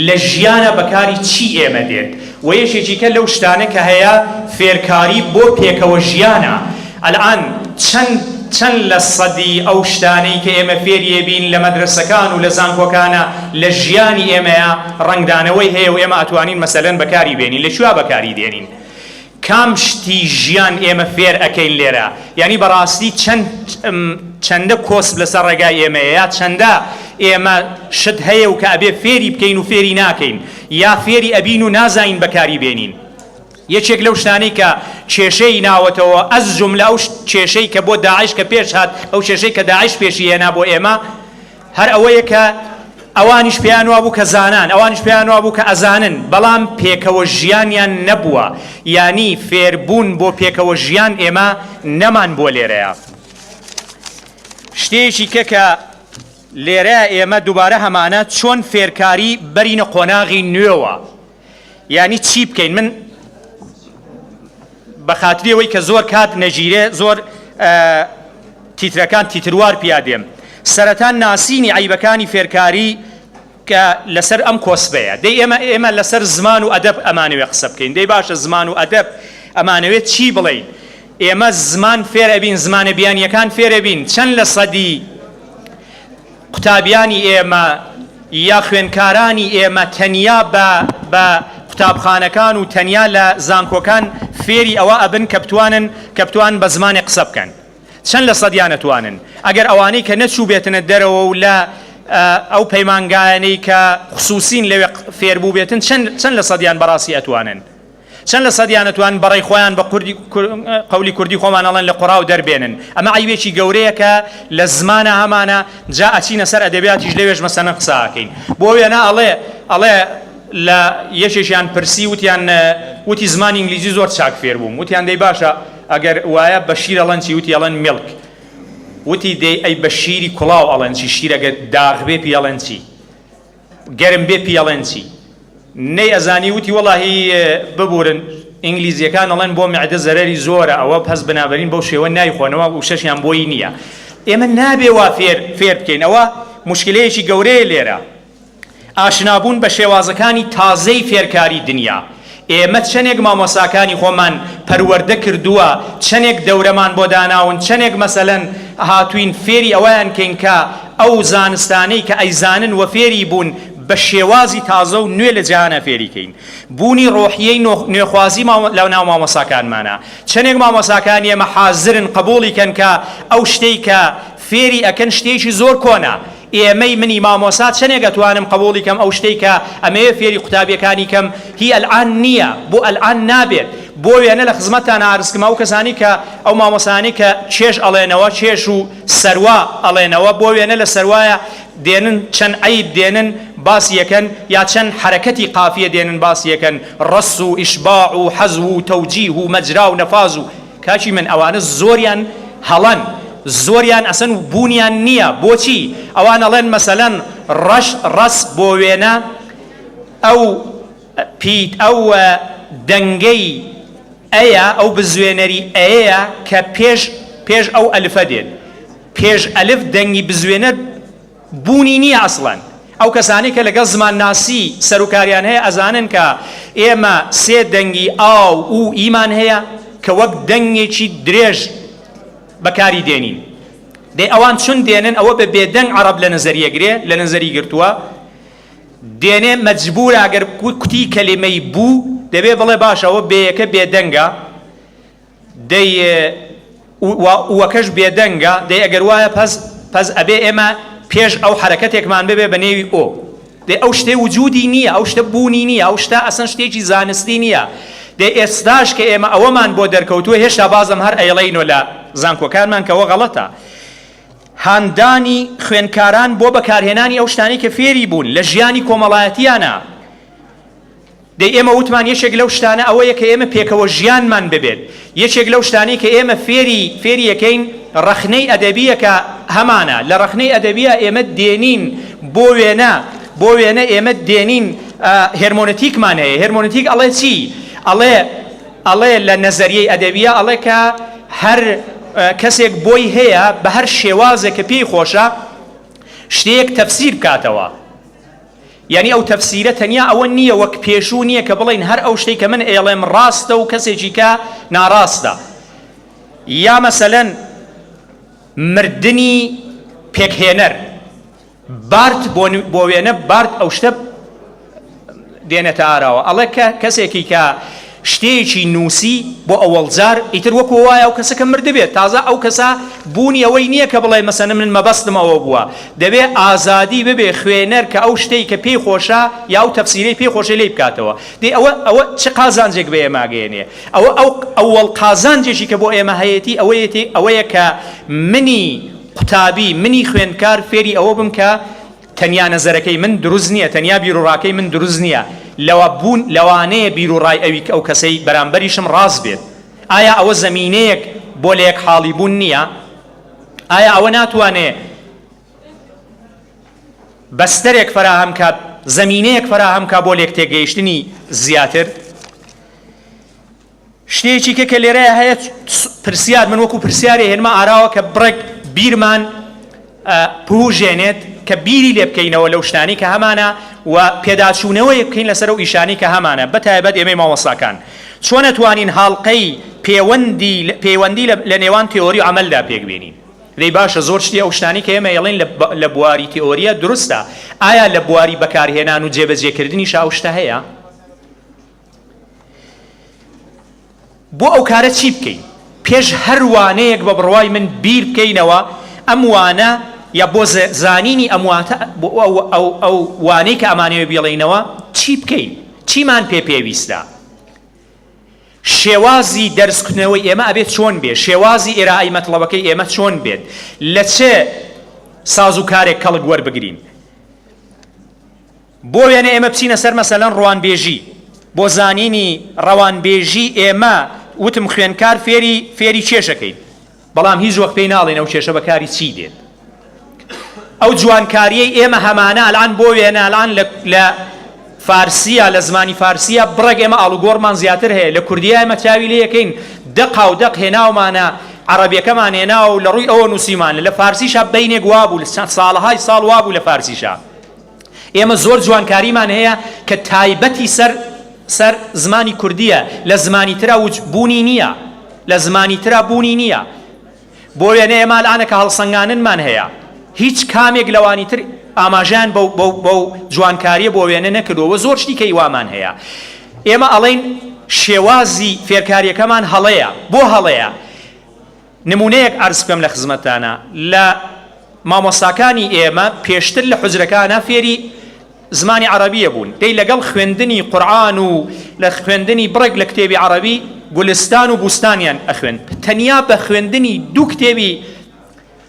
لە ژیانا بەکاری چی ئێمە دێت. وە یەکێکیکە لەو شتانە کە هەیە فێرکاری بۆ پێکەوە ژیانە. ئەلئان چەند چەند لە سەدی ئەو شتانەی کە ئێمە فێری ئەبین لە مەدرەسەکان و لە زانکۆکانا لە ژیانی ئێمەیا ڕەنگدانەوەی هەیە و ئێمە ئەتوانین مەسەلەن بەکاری بێنین لە کوێیا بەکاری دێنین کام شتی ژیان ئێمە فێر ئەکەین لێرە یانی بەڕاستی چەند چەندە کۆسپ لەسەر ڕێگای ئێمەیە یا چەندە ئێمە شت هەیە و کە ئەبێ فێری بکەین و فێری ناکەین یا فێری ئەبین و نازانین بەکاری بێنین. یەکێک لەو شتانەی کە کێشەی ناوەتەوە ئەز جوملە ئەو کێشەی کە بۆ داعش کە پێش هات ئەو کێشەی کە داعش پێشی هێنا بۆ ئێمە هەر ئەوەیە کە ئەوانیش پێیان وابوو کە زانان ئەوانیش پێیان وابوو کە ئەزانن بەڵام پێکەوە ژیانیان نەبووە یانی فێربوون بۆ پێکەوە ژیان ئێمە نەمان بووە لێرەیە شتێکی کە کە لێرە ئێمە دووبارە هەمانە چۆن فێرکاری بەرینە قۆناغی نوێوە یانی چی بکەین من بە خاتری ئەوەی کە زۆر کات نەگیرێ زۆر تیترەکان تیتروار پیا دێم سەرەتا ناسینی عیبەکانی فێرکاری کە لەسەر ئەم کۆسبەیە دەی ئێمە ئێمە لەسەر زمان و ئەدەب ئەمانەوێ قسە بکەین دەی باشە زمان و ئەدەب ئەمانەوێت چی بڵێین ئێمە زمان فێر ئەبین زمانە بیانیەکان فێرەبین چەند لە سەدی قوتابیانی ئێمە یا خوێندکارانی ئێمە تەنیا بە بە قوتابخانەکان و تەنیا لە زانکۆکان فێری ئەوە ئەبن کە بتوانن کە بتوان بە زمانێک قسە بکەن چەند لە سەدیان ئەتوانن ئەگەر ئەوانەی کە نەچووبێتنە دەرەوە و لە ئەو پەیمانگایانەی کە خسوسین لەوێ فێر بووبێتن چەند چەند لە سەدیان بەڕاستی ئەتوانن چەند لە سەدیان ئەتوانن بەڕەی خۆیان بە قوردی قەولی کوردی خۆمان ئەڵێن لە قوڕاو دەربێنن ئەمە عەیبێکی گەورەیە کە لە زمانە هەمانە جا ئەچینە سەر ئەدەبیاتیش لەوێش مەسەلەن قسە ئەکەین بۆ وێنە ئەڵێ ئەڵێ لە یەکێکیان پرسی وتیان وتی زمانی ئینگلیزی زۆر چاک فێر بووم وتیان دەی باشە ئەگەر وایە بە شیر ئەڵێن چی وتی ئەڵێن milk وتی دەی ئەی بە شیری کوڵاو ئەڵێن چی شیر ئەگەر داغ بێ پێی ئەڵێن چی گەرم بێ پی ئەڵێن چی؟ نەی ئەزانی وتی وەڵاهی ببورن ئینگلیزیەکان ئەڵێن بۆ معدە زەرەری زۆرە ئەوە پەس بنابەرین بەو شێوە نایخۆنەوە وشەشیان بۆی نییە ئێمە نابێ وا فێر فێر بکەین ئەوە مشکلەیەکی گەورەیە لێرە ئاشنابوون بە شێوازەکانی تازەی فێرکاری دنیا ئێمە چەنێک مامۆساکانی خۆمان پەروەردە کردووە، چەنێک دەورەمان بۆ داناون، چەنێک مەسەلەن هاتووین فێری ئەوەیان کەین کە ئەو زانستانەی کە ئەیزانن و فێری بوون بە شێوازی تازە و نوێ لە جیهانا فێری کەین. بوونی ڕۆحیەی نوێخوازی لە ناو مامۆساکانمانا. چەنێک مامۆساکانی ئێمە حازرن قبووڵی کەن کە ئەو شتەی کە فێری ئەکەن شتێکی زۆر کۆنە، ئێمەی منی مامۆسا چەنێک ئەتوانم قبوڵی کەم ئەو شتەی کە ئەمەوێ فێری قوتابیەکانی کەم هی ئەلئان نیە بۆ ئەلئان نابێت بۆ وێنە لە خزمەتتانا عەرز کەم ئەو کەسانی کە ئەو مامۆسایانەی کە چێژ ئەڵێنەوە چێژ و سەروا ئەڵێنەوە بۆ وێنە لە سەروایە دێنن چەند عەیب دێنن باسی ئەکەن یا چەند حەرەکەتی قافیە دێنن باسی ئەکەن ڕەس و ئیشباع و حەزو و تەوجیه و مەجرا و نەفاز و کاکی من ئەوانە زۆریان هەڵەن زۆریان ئەسەن بوونیان نییە بۆچی ئەوان ئەڵێن مەسەلەن ڕەش ڕەس بۆ وێنە ئەو پیت ئەو دەنگەی ئەیە ئەو بزوێنەری ئەیە کە پێش پێش ئەو ئەلفە دێت پێش ئەلف دەنگی بزوێنەر بوونی نییە ئەسڵەن. ئەو کەسانەی کە لەگەڵ زمانناسی سەروکاریان هەیە ئەزانن کە ئێمە سێ دەنگی ئا و ئو و ئی مان هەیە کە وەک دەنگێکی درێژ بەکاری دێنین. دەی ئەوان چون دێنن ئەوە بە بێدەنگ عەڕەب لە نەزەری ئەگرێ، لە نەزەری گرتووە، دێنێ مەجبوورە ئەگەر کوتی کەلیمەی بوو دەبێ بڵێ باشە ئەوە بێیەکە بێدەنگە. دەی و-ەکەش بێدەنگە، دەی ئەگەر وایە پەس پەس ئەبێ ئێمە پێش ئەو حەرەکەتێکمان ببێ بە نێوی ئۆ. دەی ئەو شتەی وجودی نییە، ئەو شتە بوونی نییە، ئەو شتە ئەسەن شتێکی زانستی نییە. دەی ئێستاش کە ئێمە ئەوەمان بۆ دەرکەوتووە هێشتا بازم هەر ئەیڵێینۆ لە زانکۆکانمان کە ئەوە غەڵەتە. هاندانی خوێندکاران بۆ بەکارهێنانی ئەو شتانەی کە فێری بوون لە ژیانی کۆمەڵایەتییانە. دەی ئێمە وتمان یەکێک لەو شتانە ئەوەیە کە ئێمە پێکەوە ژیانمان ببێت، یەکێک لەو شتانەی کە ئێمە فێری فێری ئەکەین ڕەخنەی ئەدەبییە کە هەمانە، لە ڕەخنەی ئەدەبییا ئێمە دێنین بۆ وێنە بۆ وێنە ئێمە دێنین هێرمۆنتیکمان هەیە، هێرمۆنتیک ئەڵێ چی؟ ئەڵێ ئەڵێ لە نەزەریەی ئەدەبییا ئەڵێ کە هەر کەسێک بۆی هەیە بە هەر شێوازێک کە پێی خۆشە شتێک تەفسیر بکاتەوە. یانی ئەو تەفسیرە تەنیا ئەوە نییە وەک پێشوو نییە کە بڵێین هەر ئەو شتەی کە من ئێڵێم ڕاستە و کەسێکی کە ناڕاستە. یا مەسەلەن مردنی پێکهێنەر بارت بۆ وێنە بارت ئەو شتە دێنێتە ئاراوە ئەڵێ کە کەسێکی کە شتێکی نووسی بۆ ئەوەڵ جار ئیتر وەکو وایە ئەو کەسە کە مردبێت تازە ئەو کەسە بوونی ئەوەی نییە کە بڵێ مەسەن من مەبەستم ئەوە بووە دەبێ ئازادی ببێ خوێنەر کە ئەو شتەی کە پێی خۆشە یا ئەو تەفسیرەی پێی خۆشە لێی بکاتەوە دەی ئەوە ئەوە چ قازانجێک بە ئێمە ئەگەیەنێ ئەوە ئەو ئەوەڵ قازانجێکی کە بۆ ئێمە هەیەتی ئەوەیەتی ئەوەیە کە منی قوتابی منی خوێندکار فێری ئەوە بم کە تەنیا نەزەرەکەی من دروست نییە، تەنیا بیروڕاکەی من دروست نییە، لەوە بوون لەوانەیە بیروڕای ئەوی ئەو کەسەی بەرامبەریشم ڕاست بێت. ئایا ئەوە زەمینەیەک بۆ لەیەک حاڵی بوون نییە؟ ئایا ئەوە ناتوانێ بەستەرێک فەراهەم کا، زەمینەیەک فەراهەم کا بۆ لێکتێگەیشتنی زیاتر؟ شتێکی کە کە لێرەیا هەیە پرسیار من وەکو پرسیارێ هێنمە ئاراوە کە بڕێک بیرمان بوژێنێت کە بیری لێ بکەینەوە لەو شتانی کە هەمانە و پێداچوونەوەیەک بکەین لەسەر ئەو ئیشانی کە هەمانە بە تایبەت ئێمەی مامۆستاکان چۆن ئەتوانین هاڵقەی پێوەندی پەیوەندی لە نێوان تێئۆری و عەمەلدا پێک بێنین دەی باشە زۆر شتی ئەو شتانی کە ئێمە ئەیڵێین لە بواری تێئۆریە دروستە ئایا لە بواری بەکارهێنان و جێبەجێکردنیشا ئەو شتە هەیە؟ بۆ ئەو کارە چی بکەین؟ پێش هەر وانەیەک بە بڕوای من بیر بکەینەوە ئەم وانە یا بۆ زانینی ئەم واتە بۆ ئەو ئەو ئەو وانەی کە ئەمانەوێ بیڵێینەوە چی بکەین؟ چیمان پێ پێویستە؟ شێوازی دەرسکردنەوەی ئێمە ئەبێت چۆن بێ؟ شێوازی ئێرائەی مەتڵەبەکەی ئێمە چۆن بێت؟ لە چ ساز و کارێک کەڵک وەربگرین؟ بۆ وێنە ئێمە بچینە سەر مەسەلەن ڕوانبێژی، بۆ زانینی ڕەوانبێژی ئێمە وتم خوێندکار فێری فێری کێشەکەین، بەڵام هیچ وەخت پێی ناڵێین ئەو کێشە بە کاری چی دێت. ئەو جوانکاریەی ئێمە هەمانە ئەلان بۆ وێنە ئەلان لە لە فارسیە لە زمانی فارسیە بڕێک ئێمە ئاڵوگۆڕمان زیاتر هەیە لە کوردیە ئێمە چاوی لێ یەکەین دەقا و دەق هێناومانە عەڕەبیەکەمان هێناوە و لە ڕووی ئەوە نووسیمانە لە فارسیشا بەینێک وابوو ساڵەهای ساڵ وابوو لە فارسیشا ئێمە زۆر جوانکاریمان هەیە کە تایبەتی سەر سەر زمانی کوردیە لە زمانی ترا وج بوونی نییە لە زمانی ترا بوونی نییە بۆ وێنە ئێمە الانە کە هەڵسەنگاننمان هەیە هیچ کامێک لەوانی تر ئاماژەیان بەو بەو بەو جوانکاریە بۆ وێنە نەکردووە وە زۆر شتی کەی وامان هەیە ئێمە ئەڵێین شێوازی فێرکاریەکەمان هەڵەیە بۆ هەڵەیە نمونەیەک عەرز بکەم لە خزمەتتانا لە مامۆستاکانی ئێمە پێشتر لە حوجرەکانا فێری زمانی عەڕەبیە بوون دەی لەگەڵ خوێندنی قورعان و لە خوێندنی بڕێک لە کتێبی عەڕەبی گولستان و بوستانیان ئەخوێند تەنیا بە خوێندنی دوو کتێبی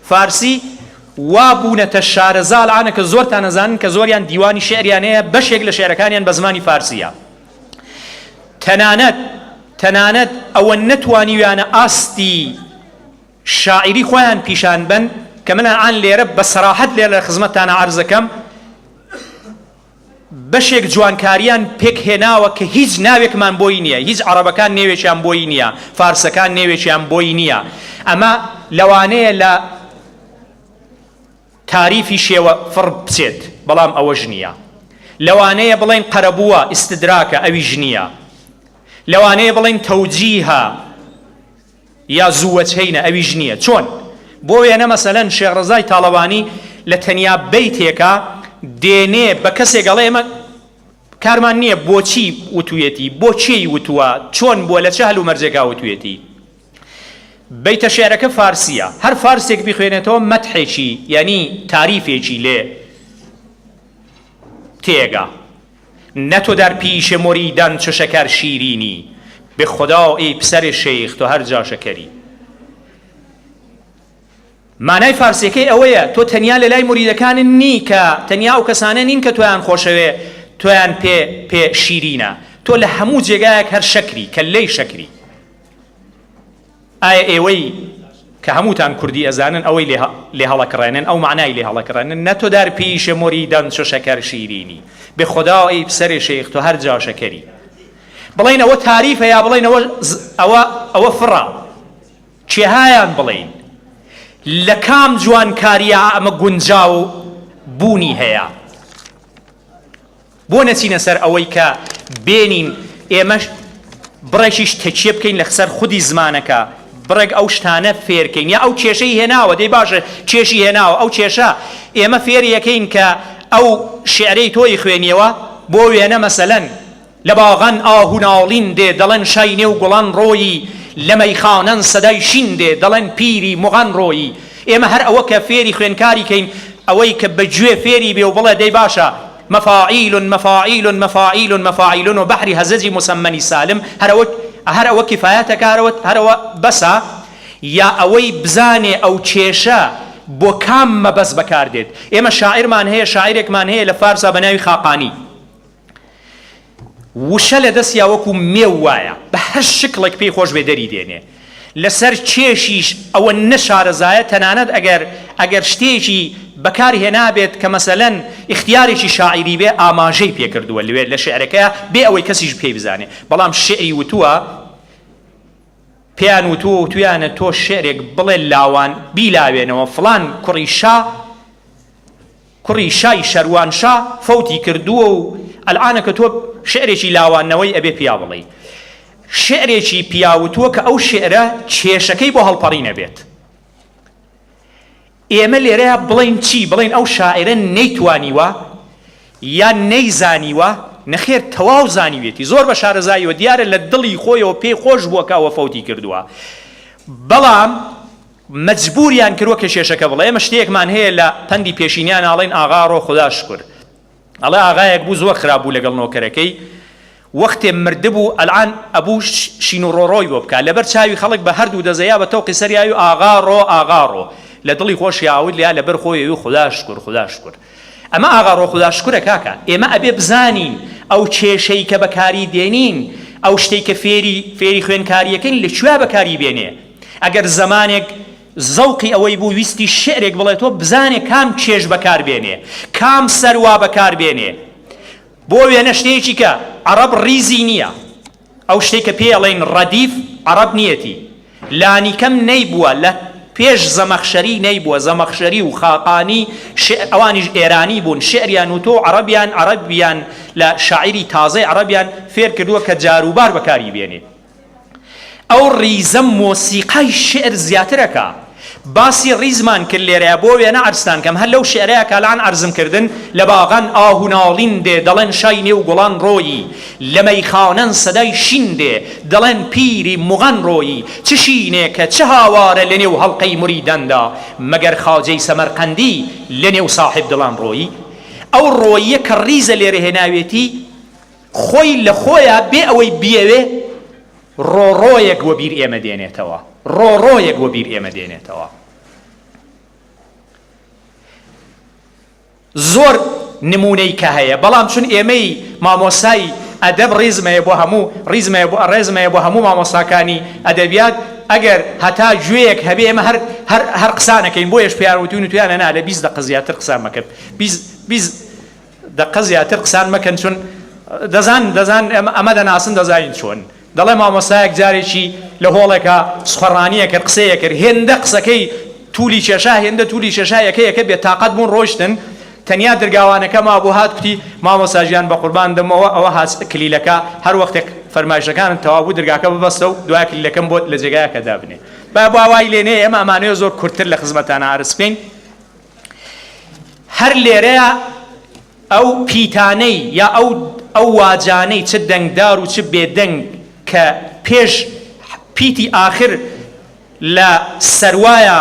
فارسی وا بوونەتە شارەزا الانە کە زۆرتان ئەزانن کە زۆریان دیوانی شعریان هەیە بەشێک لە شعرەکانیان بە زمانی فارسیە تەنانەت تەنانەت ئەوە نەتوانیویانە ئاستی شاعیری خۆیان پیشان بەن کە من ئان لێرە بە سەراحەت لێرە لە خزمەتتانە عەرزەکەم بەشێک جوانکاریان پێک هێناوە کە هیچ ناوێکمان بۆی نییە هیچ عەڕەبەکان نێوێکیان بۆی نییە فارسەکان نێوێکیان بۆی نییە ئەمە لەوانەیە لە تاریفی شێوە فڕ بچێت، بەڵام ئەوەش نییە. لەوانەیە بڵێین قەرەبووە، ئیستدراکە، ئەویش نییە. لەوانەیە بڵێین تەوجیهە یا زووەجهەینە، ئەویش نییە. چۆن؟ بۆ وێنە مەسەلەن شێخ ڕەزای تاڵەبانی لە تەنیا بەیتێکا دێنێ بە کەسێک ئەڵێ ئێمە کارمان نییە بۆچی وتوویەتی، بۆ کێی وتووە، چۆن بووە، لە چ هەلومەرجێکا وتوویەتی. بەیتە شیعرەکە فارسییە، هەر فارسێک بیخوێنێتەوە مەدحێکی یانی تاریفێکی لێ تێگا. نە تو در پیش مریدان چو شکر شیرینی، به خدا ای پسر شیخ تو هر جا شکری. مانای فارسیەکەی ئەوەیە تۆ تەنیا لە لای موریدەکانت نی کە تەنیا ئەو کەسانە نین کە تۆیان خۆشەوێ تۆیان پێ پێ شیرینە تۆ لە هەموو جێگایەک هەر شەکری کەللەی شەکری. ئایا ئێوەی کە هەمووتان کوردی ئەزانن ئەوەی لێ لێ هەڵەکڕێنن ئەو مەعنای لێ هەڵەکڕێنن نە تو در پیش مریدان چو شکر شیرینی به خدا ای پسر شیخ تو هر جا شکری بڵێن ئەوە تاریفە یا بڵێن ئەوە ئەوە ئەوە فڕە کێهایان بڵێین لە کام جوانکارییا ئەمە گونجاو بوونی هەیە؟ بۆ نەچینە سەر ئەوەی کە بێنین ئێمەش بڕێکیش تەکیە بکەین لە سەر خودی زمانەکە، بڕێک ئەو شتانە فێرکەین یا ئەو کێشەی هێناوە، دەی باشە کێشی هێناوە، ئەو کێشە ئێمە فێری ئەکەین کە ئەو شیعرەی تۆی خوێنیەوە، بۆ وێنە مەسەلەن لە باغان ئاه و ناڵین دێ دەڵێن شای نێو گوڵان ڕۆیی لە مەیخانان سەدای شین دێ دەڵێن پیری موغان ڕۆیی ئێمە هەر ئەوە کە فێری خوێنکاری کەین ئەوەی کە بە گوێ فێری بێ و بڵێ دەی باشە مفاعیل مفاعیل مفاعیل مفاعیلون و بەحری هەزەجی موسەممەنی سالم هەر ئەوە هەر ئەوە کیفایەتە کە هەر ئەوە هەر ئەوە بەسە یا ئەوەی بزانێ ئەو کێشە بۆ کام مەبەست بەکار دێت ئێمە شاعیرمان هەیە شاعیرێکمان هەیە لە فارسا بە ناوی خاقانی وشە لە دەستیا وەکو مێو وایە بە هەر شکڵێک پێی خۆش بێ دەری دێنێ لەسەر کێشیش ئەوەنە شارەزایە تەنانەت ئەگەر ئەگەر شتێکی بەکار هێنابێت کە مەسەلەن ئیختیارێکی شاعیری بێ ئاماژەی پێ کردووە لەوێ لە شیعرەکەیا بێ ئەوەی کەسیش پێی بزانێ بەڵام شیعری وتووە پێیان وتووە وتویانە تۆ شیعرێک بڵێ لاوان بیلاوێنەوە فڵان کوڕی شا کوڕی شای شەروان شا فەوتی کردووە و ئەلئانە کە تۆ شیعرێکی لاواندنەوەی ئەبێ پیا بڵێی شیعرێکی پیا وتووە کە ئەو شیعرە کێشەکەی بۆ هەڵپەڕینە بێت ئێمە لێرەیا بڵێین چی بڵێین ئەو شاعیرە نەیتوانیوە یان نەیزانیوە نەخێر تەواو زانیوێتی زۆر بە شارەزاییەوە دیارە لە دڵی خۆیەوە پێی خۆش بووە کە ئەوە فەوتی کردووە بەڵام مەجبوریان کردوە کە کێشەکە بڵێ ئێمە شتێکمان هەیە لە پەندی پێشینیان ئاڵێن ئاغا ڕۆ خودا شکر ئەڵێ ئاغایەک بوو زۆر خراپ بوو لەگەڵ نۆکەرەکەی وەختێ مردبوو ئەلعان ئەبوو شین و ڕۆڕۆی بۆ بکا لەبەر چاوی خەڵک بە هەردوو دەزەیا بە تەوقی سەریاوی ئاغا ڕۆ ئاغا ڕۆ لە دڵی خۆشی ئاوت لیا لەبەر خۆی و خودا شکر خودا شکر ئەمە ئاغا ڕۆ خودا شکرە کاکە ئێمە ئەبێ بزانین ئەو کێشەی کە بەکاری دێنین ئەو شتەی کە فێری فێری خوێنکاریەکەین لە کوێ بەکاری بێنێ ئەگەر زەمانێک زەوقی ئەوەی بوو ویستی شیعرێک بڵێتەوە بزانێ کام چێژ بەکار بێنێ، کام سەروا بەکار بێنێ. بۆ وێنە شتێکی کە عەڕەب ڕیزی نییە، ئەو شتەی کە پێی ئەڵێین ڕەدیف عەڕەب نییەتی، لانیکەم نەیبووە لە پێش زەمەخشەری نەیبووە، زەمەخشەری و خاقانی شیعر ئەوانیش ئێرانی بوون شیعریان وتووە و عەڕەبیان عەڕەبیان لە شاعیری تازەی عەڕەبیان فێر کردووە کە جاروبار بەکاری بێنێ. ئەو ڕیزە مۆسیقای شیعر زیاتر ئەکا. باسی ڕیزمان کرد لێرەیا بۆ وێنە عەرزتان کەم هەر لەو شیعرەیا کە الان عەرزم کردن لە باغان ئاه و ناڵین دێ دەڵێن شای نێو گوڵان ڕۆیی لە مەیخانان سەدای شین دێ دەڵێن پیری موغان ڕۆیی چ شینێکە چ هاوارە لە نێو هەڵقەی موریداندا مەگەر خاجەی سەمەرقەندی لە نێو ساحێب دڵان ڕۆیی ئەو ڕۆییە کە ڕیزە لێرە هێناوێتی خۆی لە خۆیا بێ ئەوەی بیەوێ ڕۆڕۆیەک وەبیر ئێمە دێنێتەوە، ڕۆڕۆیەک وەبیر ئێمە دێنێتەوە. زۆر نموونەی کە هەیە، بەڵام چون ئێمەی مامۆستای ئەدەب ڕیزم هەیە بۆ هەموو ڕیزم هەیە بۆ ڕێزم هەیە بۆ هەموو مامۆستاکانی ئەدەبیات، ئەگەر هەتا گوێیەک هەبێ ئێمە هەر هەر هەر قسان ئەکەین، بۆیەش پێیان وتووین وتوویانە نا لە 20 دەقە زیاتر قسان مەکە، 20 20 دەقە زیاتر قسان مەکەن چون دەزان دەزان ئەمە دەناسن دەزانین چۆن دەڵێ مامۆستایەک جارێکی لە هۆڵێکا سخەڕانیە کرد قسەیە کرد هێندە قسەکەی تولی کێشا هێندە تولی کێشا یەکە یەکە بێ تاقەت بوون ڕۆیشتن تەنیا درگاوانەکە مابوو هات کوتی مامۆستا ژیان بە قوربان دەمەوە ئەوە هاس کلیلەکە هەر وەختێک فەرمایشەکانت تەواو بوو درگاکە ببەستە و دوای کلیلەکەم بۆت لە جێگایەکە دابنێ با با وای لێ نێ ئێمە ئەمانەوێ زۆر کورتتر لە خزمەتانە عەرز بکەین هەر لێرەیا ئەو پیتانەی یا ئەو ئەو واجانەی چ دەنگدار و چ بێدەنگ کە پێش پیتی ئاخر. لە سەروایە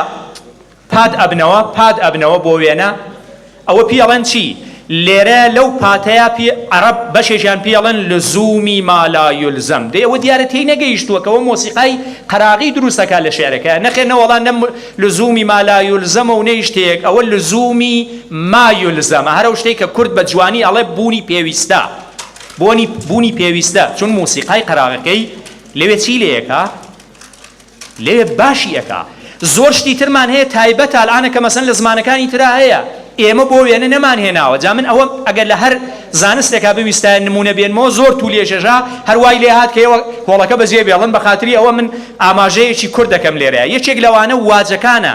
پات ئەبنەوە پات ئەبنەوە بۆ وێنە ئەوە پی ئەڵێن چی لێرە لەو پاتەیا پی عەڕەب بەشێکیان پی ئەڵێن لزومی ما لا یلزم دەی ئەوە دیارە تێی نەگەیشتووە کە ئەوە مۆسیقای قەراغی دروست ئەکا لە شعرەکەیا نەخێر نەوەڵا نە لزومی ما لا یلزمە و نەی شتێک ئەوە لزومی ما یلزمە هەر ئەو شتەی کە کورد بە جوانی ئەڵێ بوونی پێویستە بۆنی بوونی پێویستە چون مۆسیقای قەراغەکەی لەوێ چی لێ ئەکا لێ باشی ئەکا. زۆر شتی ترمان هەیە تایبەتە الانە کە مەسەن لە زمانەکانی ترا هەیە ئێمە بۆ وێنە نەمان هێناوە جا من ئەوە ئەگەر لە هەر زانستێکا بویستایە نموونە بێنمەوە زۆر توو لێکێشا هەر وای لێ هات کە ئێوە هۆڵەکە بەجێ بێڵن بە خاتری ئەوە من ئاماژەیەکی کورت دەکەم لێرەیا یەکێک لەوانە واجەکانە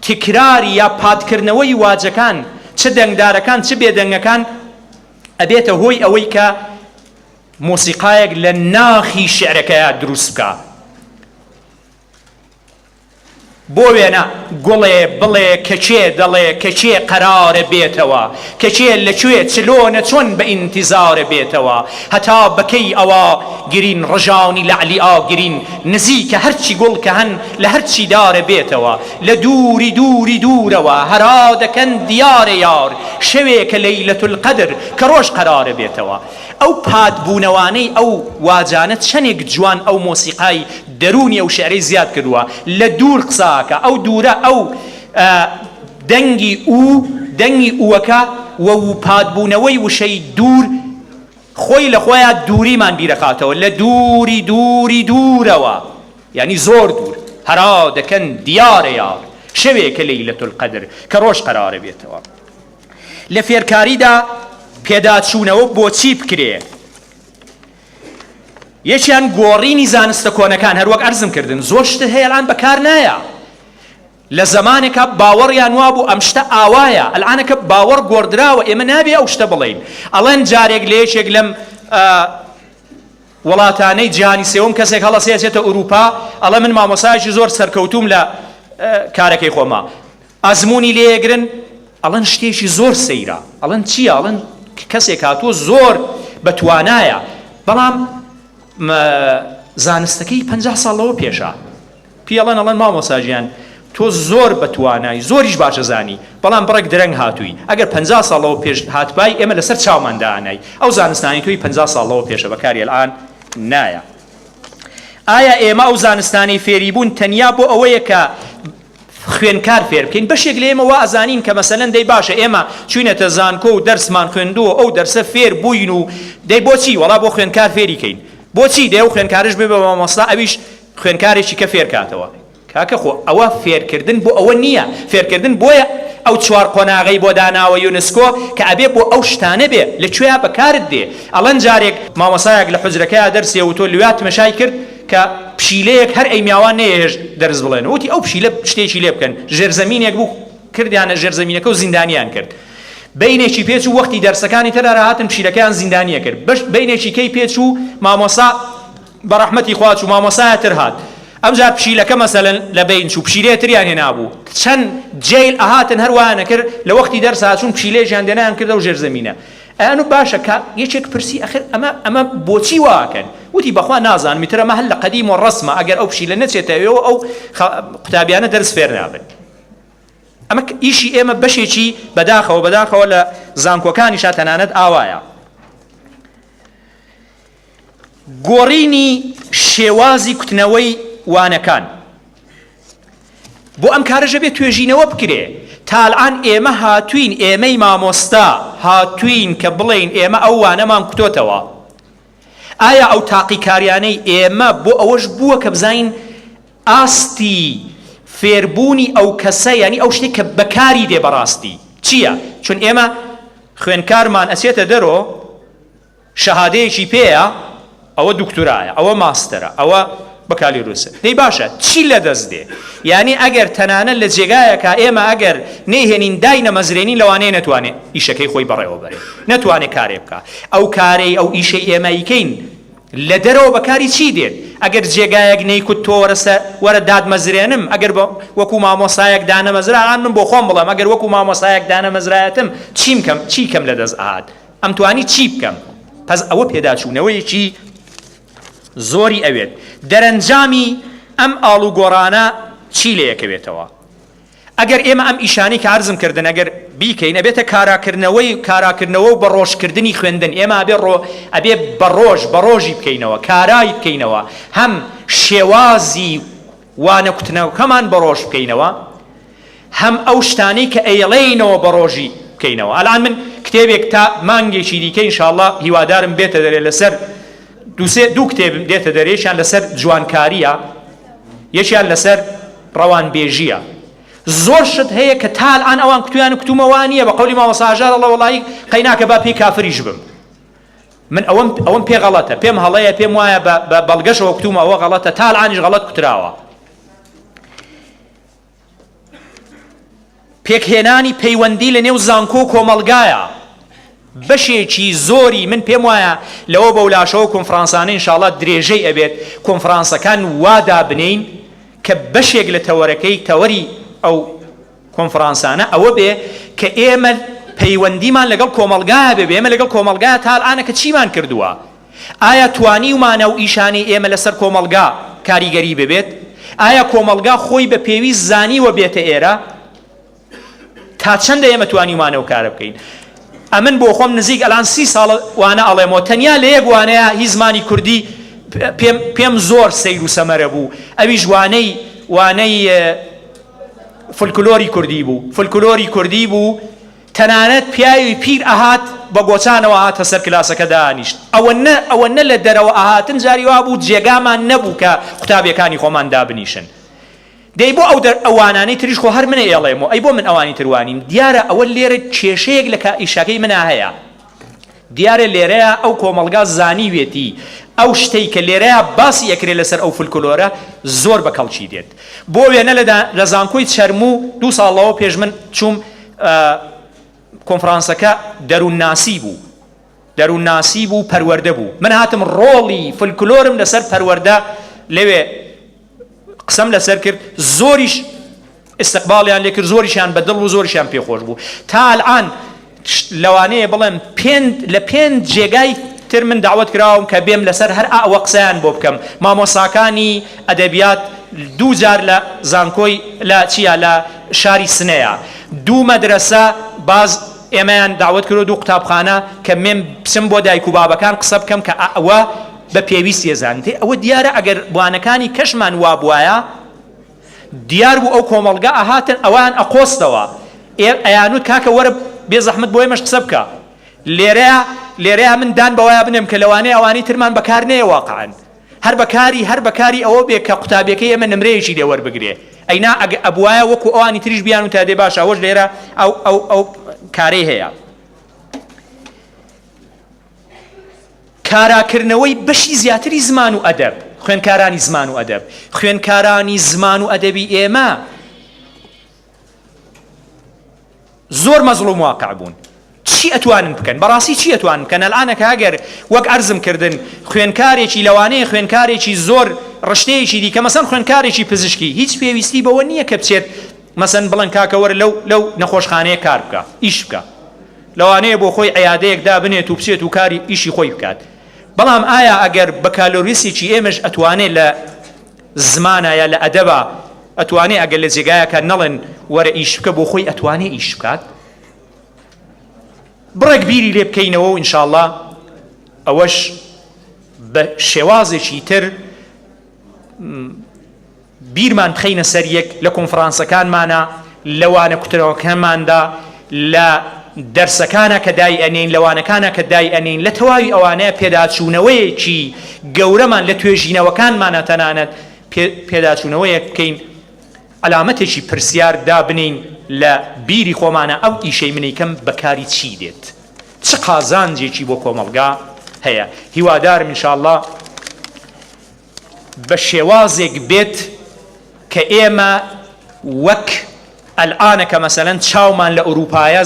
تکراری یا پاتکردنەوەی واجەکان چ دەنگدارەکان چ بێدەنگەکان ئەبێتە هۆی ئەوەی کە مۆسیقایەک لە ناخی شیعرەکەیا دروست بکا. بۆ وێنە، گوڵێ بڵێ کە کێ دەڵێ کە کێ قەرارە بێتەوە، کە کێ لە کوێ چلۆنە چۆن بە ئینتیزارە بێتەوە، هەتا بە کەی ئەوا گرین ڕژانی لەعلی ئاگرین نزیکە هەرچی گوڵ کە هەن لە هەرچی دارە بێتەوە، لە دووری دووری دوورەوە هەرا دەکەن دیارە یار شەوێکە لەیلەتولقەدر کە ڕۆژ قەرارە بێتەوە. ئەو پات بوونەوانەی ئەو واجانە چەنێک جوان ئەو مۆسیقای دەروونی ئەو شعرەی زیاد کردووە لە دوور قسە ئەکا ئەو دوورە ئەو دەنگی ئوو دەنگی ئووەکە و وپات بوونەوەی وشەی دوور خۆی لە خۆیا دووریمان بیرەخاتەوە لە دووری دووری دوورەوە یانی زۆر دوور هەرا دەکەن دیارە یار شەوێکە لەیلەتولقەدر کە ڕۆژ قەرارە بێتەوە. لە فێرکاریدا پێداچوونەوە بۆچی بکرێ؟ یەکیان گۆڕینی زانستە کۆنەکان هەروەک عەرزم کردن زۆر شت هەیە الان بەکار نایە لە زەمانێکا باوەڕیان وابوو ئەم شتە ئاوایە ئەلانەکە باوەڕ گۆڕدراوە ئێمە نابێ ئەو شتە بڵێین ئەڵێن جارێک لە یەکێک لەم وڵاتانەی جیهانی سێوەم کەسێک هەڵەسێ ئەچێتە ئوروپا ئەڵێ من مامۆسایەکی زۆر سەرکەوتووم لە کارەکەی خۆما ئەزموونی لێ ئەگرن ئەڵێن شتێکی زۆر سەیرە ئەڵێن چییە ئەڵێن کەسێک هاتووە زۆر بە توانایە بەڵام زانستەکەی پ ساڵ لەوە پێشە پێڵەن ئەڵێن مامۆستا گیان تۆ زۆر بە توانای زۆریش باشە زانی بەڵام بڕێک درەنگ هاتووی ئەگەر پ ساڵەوە پێش هاتبای ئێمە لەسەر چاومان دانای ئەو زانستانی تۆی پ ساڵەوە پێشە بەکاری الان نایە ئایا ئێمە ئەو زانستانەی فێری بوون تەنیا بۆ ئەوەیە کە خوێنکار فێر بکەین بەشێک لە ئێمە وا ئەزانین کە مەسەلەن دەی باشە ئێمە چوینەتە زانکۆ و دەرسمان خوێندووە ئەو دەرسە فێر بووین و دەی بۆچی وەڵا بۆ خوێنکار فێری کەین بۆچی دەی ئەو خوێنکارش بێ بە مامۆستا ئەویش خوێنکارێکی کە فێر کاتەوە کاکە خۆ ئەوە فێرکردن بۆ ئەوە نییە فێرکردن بۆیە ئەو چوار قۆناغەی بۆ داناوە یونسکۆ کە ئەبێ بۆ ئەو شتانە بێ لە کوێیا بەکارت دێ ئەڵێن جارێک مامۆسایەک لە حوجرەکەیا دەرسێ وتۆ لویا تمەشای کرد کە پشیلەیەک هەر ئەیمیاوان نەیەهێشت دەرس بڵێن وتی ئەو پشیلە شتێکی لێ بکەن ژێرزەمینێک بوو کردیانە ژێرزەمینەکە و زیندانیان کرد بەینێکی پێچوو وەختی دەرسەکانی تر هەر هاتن پشیلەکەیان زیندانیە کرد بەش بەینێکی کەی پێچوو مامۆسا بە ڕەحمەتی خوا چوو مامۆسایە تر هات ئەمجار پشیلەکە مەسەلەن لە بەین چوو پشیلەیە تریان هێنابوو چەند جەیل ئەهاتن هەر وایانە کرد لە وەختی دەرسا چوون پشیلەیەکیان دێنایان کردەوە ژێرزەمینە ئەیان وت باشە کا یەکێک پرسی ئەخر ئەمە ئەمە بۆچی وا ئەکەن؟ وتی بەخوا نازانم ئیتر ئەمە هەر لە قەدیمەوە ڕەسمە ئەگەر ئەو پشیلە نەچێتە ئەوێوە ئەو قوتابیانە دەرس فێر نابن. ئەمە ئیشی ئێمە بەشێکی بەداخەوە بەداخەوە لە زانکۆکانیشا تەنانەت ئاوایە. گۆڕینی شێوازی کوتنەوەی وانەکان. بۆ ئەم کارەش ئەبێ توێژینەوە بکرێ. تالئان ئێمە هاتووین، ئێمەی مامۆستا هاتووین کە بڵێین ئێمە ئەو وانەمان کوتۆتەوە. ئایا ئەو تاقیکاریانەی ئێمە بۆ ئەوەش بووە کە بزانین ئاستی فێربوونی ئەو کەسە یانی ئەو شتێک کە بەکاری دێ بەڕاستی چییە؟ چون ئێمە خوێندکارمان ئەچێتە دەرۆ، شەهادەیەکی پێیە ئەوە دوکتورایە ئەوە ماستەرە ئەوە بەکالیروسە دەی باشە چی لە دەست دێ یانی ئەگەر تەنانەت لە جێگایەکا ئێمە ئەگەر نەیهێنین داینەمەزرێنین لەوانەیە نەتوانێ ئیشەکەی خۆی بەڕێوە بەرێ نەتوانێ کارێ بکا ئەو کارەی ئەو ئیشەی ئێمە ئیکەین لە دەرەوە بەکاری چی دێت ئەگەر جێگایەک نەیکوت تۆ وەرە سە وەرە دادمەزرێنم ئەگەر بە وەکو مامۆسایەک دانەمەزرا من بۆ خۆم بڵێم ئەگەر وەکو مامۆسایەک دانەمەزرایەتم چیم کەم چی کەم لە دەست ئەهات ئەمتوانی چی بکەم؟ پەس ئەوە پێداچوونەوەیەکی زۆری ئەوێت. دەرەنجامی ئەم ئاڵوگۆڕانە. چی لێ ئەکەوێتەوە؟ ئەگەر ئێمە ئەم ئیشانەی کە عەرزم کردن ئەگەر بیکەین ئەبێتە کاراکردنەوەی کاراکردنەوە و بەڕۆژکردنی خوێندن ئێمە ئەبێ ڕۆ ئەبێ بەڕۆژ بەڕۆژی بکەینەوە کارای بکەینەوە هەم شێوازی وانەکوتنەکەمان بەڕۆژ بکەینەوە هەم ئەو شتانەی کە ئەیڵێینەوە بەڕۆژی بکەینەوە ئەلان من کتێبێک تا مانگێکی دیکە ئینشاڵڵا هیوادارم بێتە دەرێ لەسەر دووسێ دوو کتێبم دێتە دەرێ یەکیان لەسەر جوانکاریە یەکیان لەسەر ڕەوانبێژیە زۆر شت هەیە کە تا الان ئەوان کوتویان و کوتومە وا نییە بە قەولی مامۆستا هەژار ئەڵێ وەڵایی قەیناکە با پێی کافریش بم من ئەوەم ئەوەم پێ غەڵەتە پێم هەڵەیە پێم وایە بە بەڵگەشەوە کوتومە ئەوە غەڵەتە تا الانیش غەڵەت کوتراوە پێکهێنانی پەیوەندی لە نێو زانکۆ و کۆمەڵگایە بەشێکی زۆری من پێم وایە لەوە بەولاشەوە کۆنفرانسانە ئینشاڵا درێژەی ئەبێت کۆنفرانسەکان وا دابنێین کە بەشێک لە تەوەرەکەی تەوەری ئەو کۆنفرانسانە ئەوە بێ کە ئێمە پەیوەندیمان لەگەڵ کۆمەڵگایە بێ ئێمە لەگەڵ کۆمەڵگا تا ئەلئانە کە چیمان کردووە ئایا توانیومانە ئەو ئیشانەی ئێمە لەسەر کۆمەڵگا کاریگەری ببێت؟ ئایا کۆمەڵگا خۆی بە پێویست زانیوە بێتە ئێرە؟ تا چەندە ئێمە توانیومانە ئەو کارە بکەین؟ ئەمن بۆ خۆم نزیک ئەلان سی ساڵە وانە ئەڵێمەوە تەنیا لە یەک وانەیە هی زمانی کوردی پێم پێم زۆر سەیر و سەمەرە بوو ئەویش وانەی وانەی فولکلۆری کوردی بوو فولکلۆری کوردی بوو تەنانەت پیاوی پیر ئەهات بە گۆچانەوە ئەهاتە سەر کلاسەکە دائەنیشت ئەوەنە ئەوەنە لە دەرەوە ئەهاتن جاری وابوو جێگامان نەبوو کە قوتابیەکانی خۆمان دابنیشن دەی بۆ ئەو دەر ئەوانانەی تریش خۆ هەر منە ئێڵێمەوە ئەی بۆ من ئەوانی تر وانیم دیارە ئەوە لێرە کێشەیەک لە ئیشەکەی منا هەیە دیارە لێرەیا ئەو کۆمەڵگا زانیوێتی ئەو شتەی کە لێرەیا باسی ئەکرێ لەسەر ئەو فولکلۆرە زۆر بە کەڵکی دێت. بۆ وێنە لە لە زانکۆی چەرموو دوو ساڵ لەوە پێش من چووم کۆنفرانسەکە دەروونناسی بوو دەروونناسی بوو پەروەردە بوو من هاتم ڕۆڵی فولکلۆرم لەسەر پەروەردە لەوێ قسەم لەسەر کرد زۆریش ئیستقباڵیان لێ کرد زۆریشیان بە دڵ بوو زۆریشیان پێ خۆش بوو تا الان لەوانەیە بڵێم پێنج لە پێنج جێگای تر من داوت کراوم کە بێم لەسەر هەر ئەوە قسەیان بۆ بکەم مامۆساکانی ئەدەبیات دوو جار لە زانکۆی لە چیا لە شاری سنەیە دوو مەدرەسە باز ئێمەیان داوت کرد دوو قوتابخانە کە مێم بچم بۆ دایک و بابەکان قسە بکەم کە ئەوە بە پێویست ێزانتێ ئەوە دیارە ئەگەر وانەکانی کەشمان وابوایە دیار بوو ئەو کۆمەڵگا ئەهاتن ئەوەیان ئەقۆستەوە ئێ ئەیانوت کاکە وەرە بێ زەحمەت بۆ ئێمەش قسە بکە لێرەیا لێرەیا من دان بەوەیا بنێم کە لەوانەیە ئەوانەی ترمان بەکار نەیە واقعەن هەر بەکاری هەر بەکاری ئەوە بێ کە قوتابیەکەی ئێمە نمرەیەکی لێ وەربگرێ ئەینا ئەگە ئەبوایە وەکو ئەوانی تریش بیانوتایە دەی باشە ئەوەش لێرە ئەو ئەو ئەو کارەی هەیە. کاراکردنەوەی بەشی زیاتری زمان و ئەدەب، خوێندکارانی زمان و ئەدەب، خوێندکارانی زمان و ئەدەبی ئێمە زۆر مەزڵوم واقع بوون. چی ئەتوانن بکەن؟ بەڕاستی چی ئەتوانن بکەن؟ ئەلئانەکە ئەگەر وەک عەرزم کردن خوێندکارێکی لەوانەیە خوێندکارێکی زۆر ڕشتەیەکی دیکە مەسەن خوێندکارێکی پزیشکی هیچ پێویستی بەوە نییە کە بچێت مەسەن بڵێن کاکە وەرە لەو لەو نەخۆشخانەیە کار بکە ئیش بکە لەوانەیە بۆ خۆی عیادەیەک دابنێت و بچێت و کاری ئیشی خۆی بکات بەڵام ئایا ئەگەر بەکالۆریسێکی ئێمەش ئەتوانێت لە زمانە یا لە ئەدەبا ئەتوانێ ئەگەر لە جێگایەکە نەڵێن وەرە ئیش بکە بۆ خۆی ئەتوانێ ئیش بکات بڕێک بیری لێ بکەینەوە و ئینشاءاللە ئەوەش بە شێوازێکی تر بیرمان بخەینە سەر یەک لە کۆنفرانسەکانمانا، لە وانە کوترەکانماندا، لە دەرسەکانا کە دای ئەنێین، لە وانەکانا کە دای ئەنێین، لە تەواوی ئەوانەیا پێداچوونەوەیەکی گەورەمان لە توێژینەوەکانمانا تەنانەت پێداچوونەوەیەک بکەین، عەلامەتێکی پرسیار دابنێین لە بیری خۆمانا ئەو ئیشەی من ئەیکەم بە کاری چی دێت؟ چ قازانجێکی بۆ کۆمەڵگا هەیە؟ هیوادارم ان شاء اللە بە شێوازێک بێت کە ئێمە وەک ئەلئانە کە مەسەلەن چاومان لە ئوروپایە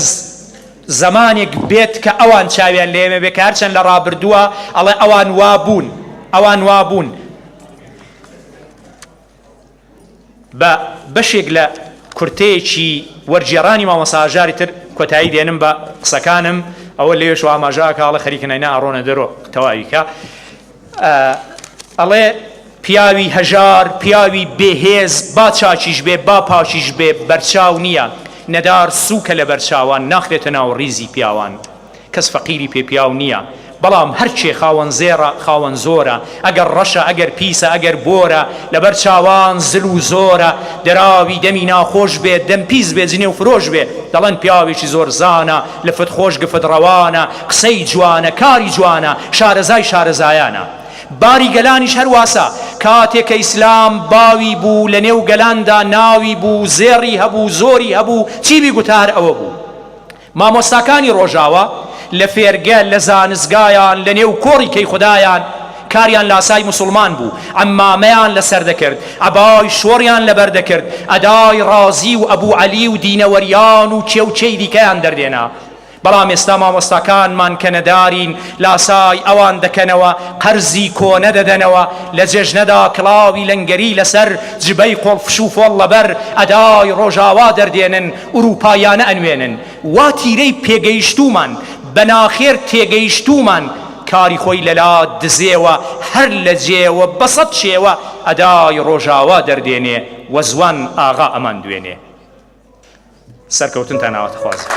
زەمانێک بێت کە ئەوان چاویان لە ئێمە بێ کە هەرچەند لە ڕابردووە ئەڵێ ئەوان وا بوون ئەوان وا بوون بە بەشێک لە کورتەیەکی وەرگێڕانی مامۆستا هەژاری تر کۆتایی دێنم بە قسەکانم، ئەوە لەوێشەوە ئاماژە ئەکا ئەڵێ خەریکن ئەینا ئەڕۆنە دەرۆ تەواوی کە ئەڵێ. پیاوی هەژار، پیاوی بێ هێز با چاکیش بێ با پاکیش بێ بەرچاو نییە، نەدار سووکە لەبەر چاوان ناخرێتە ناو ڕیزی پیاوان. کەس فەقیری پێ پیاو نییە، بەڵام هەرکێ خاوەن زێڕە خاوەن زۆرە، ئەگەر ڕەشە ئەگەر پیسە ئەگەر بۆرە، لەبەر چاوان زل و زۆرە، دراوی دەمی ناخۆش بێ دەم پیس بێ جنێو فرۆش بێ، دەڵێن پیاوێکی زۆر زانە، لفت خۆش گفت ڕەوانە، قسەی جوانە کاری جوانە، شارەزای شارەزایانە. باری گەلانیش هەر واسە، کاتێ کە ئیسلام باوی بوو لە نێو گەلاندا ناوی بوو، زێڕی هەبوو زۆری هەبوو، چی بیگوتا هەر ئەوە بوو. مامۆستاکانی ڕۆژاوا لە فێرگە، لە زانستگایان، لە نێو کۆڕی کەیخودایان کاریان لاسای موسوڵمان بوو، عەمامەیان لە سەر دەکرد، عەبای شۆڕیان لە بەر دەکرد، ئەدای ڕازی و ئەبوو عەلی و دینەوەریان و کێ و کێی دیکەیان دەردێنا. بەڵام ئێستا مامۆستاکانمان کە نەدارین لاسای ئەوان دەکەنەوە، قەرزی کۆنە دەدەنەوە، لە جێژنەدا کڵاوی لەنگەری لەسەر، جبەی قۆڵ فش و فۆڵ لەبەر، ئەدای ڕۆژاوا دەردێنن، ئورووپاییانە ئەنوێنن. وا تیرەی پێگەیشتوومان، بە ناخێر تێگەیشتوومان، کاری خۆی لەلا دزێوە، هەر لە جێوە بە سەد شێوە ئەدای ڕۆژاوا دەردێنێ و زوان ئاغا ئەمان دوێنێ. سەرکەوتنتان ئاواتەخوازم.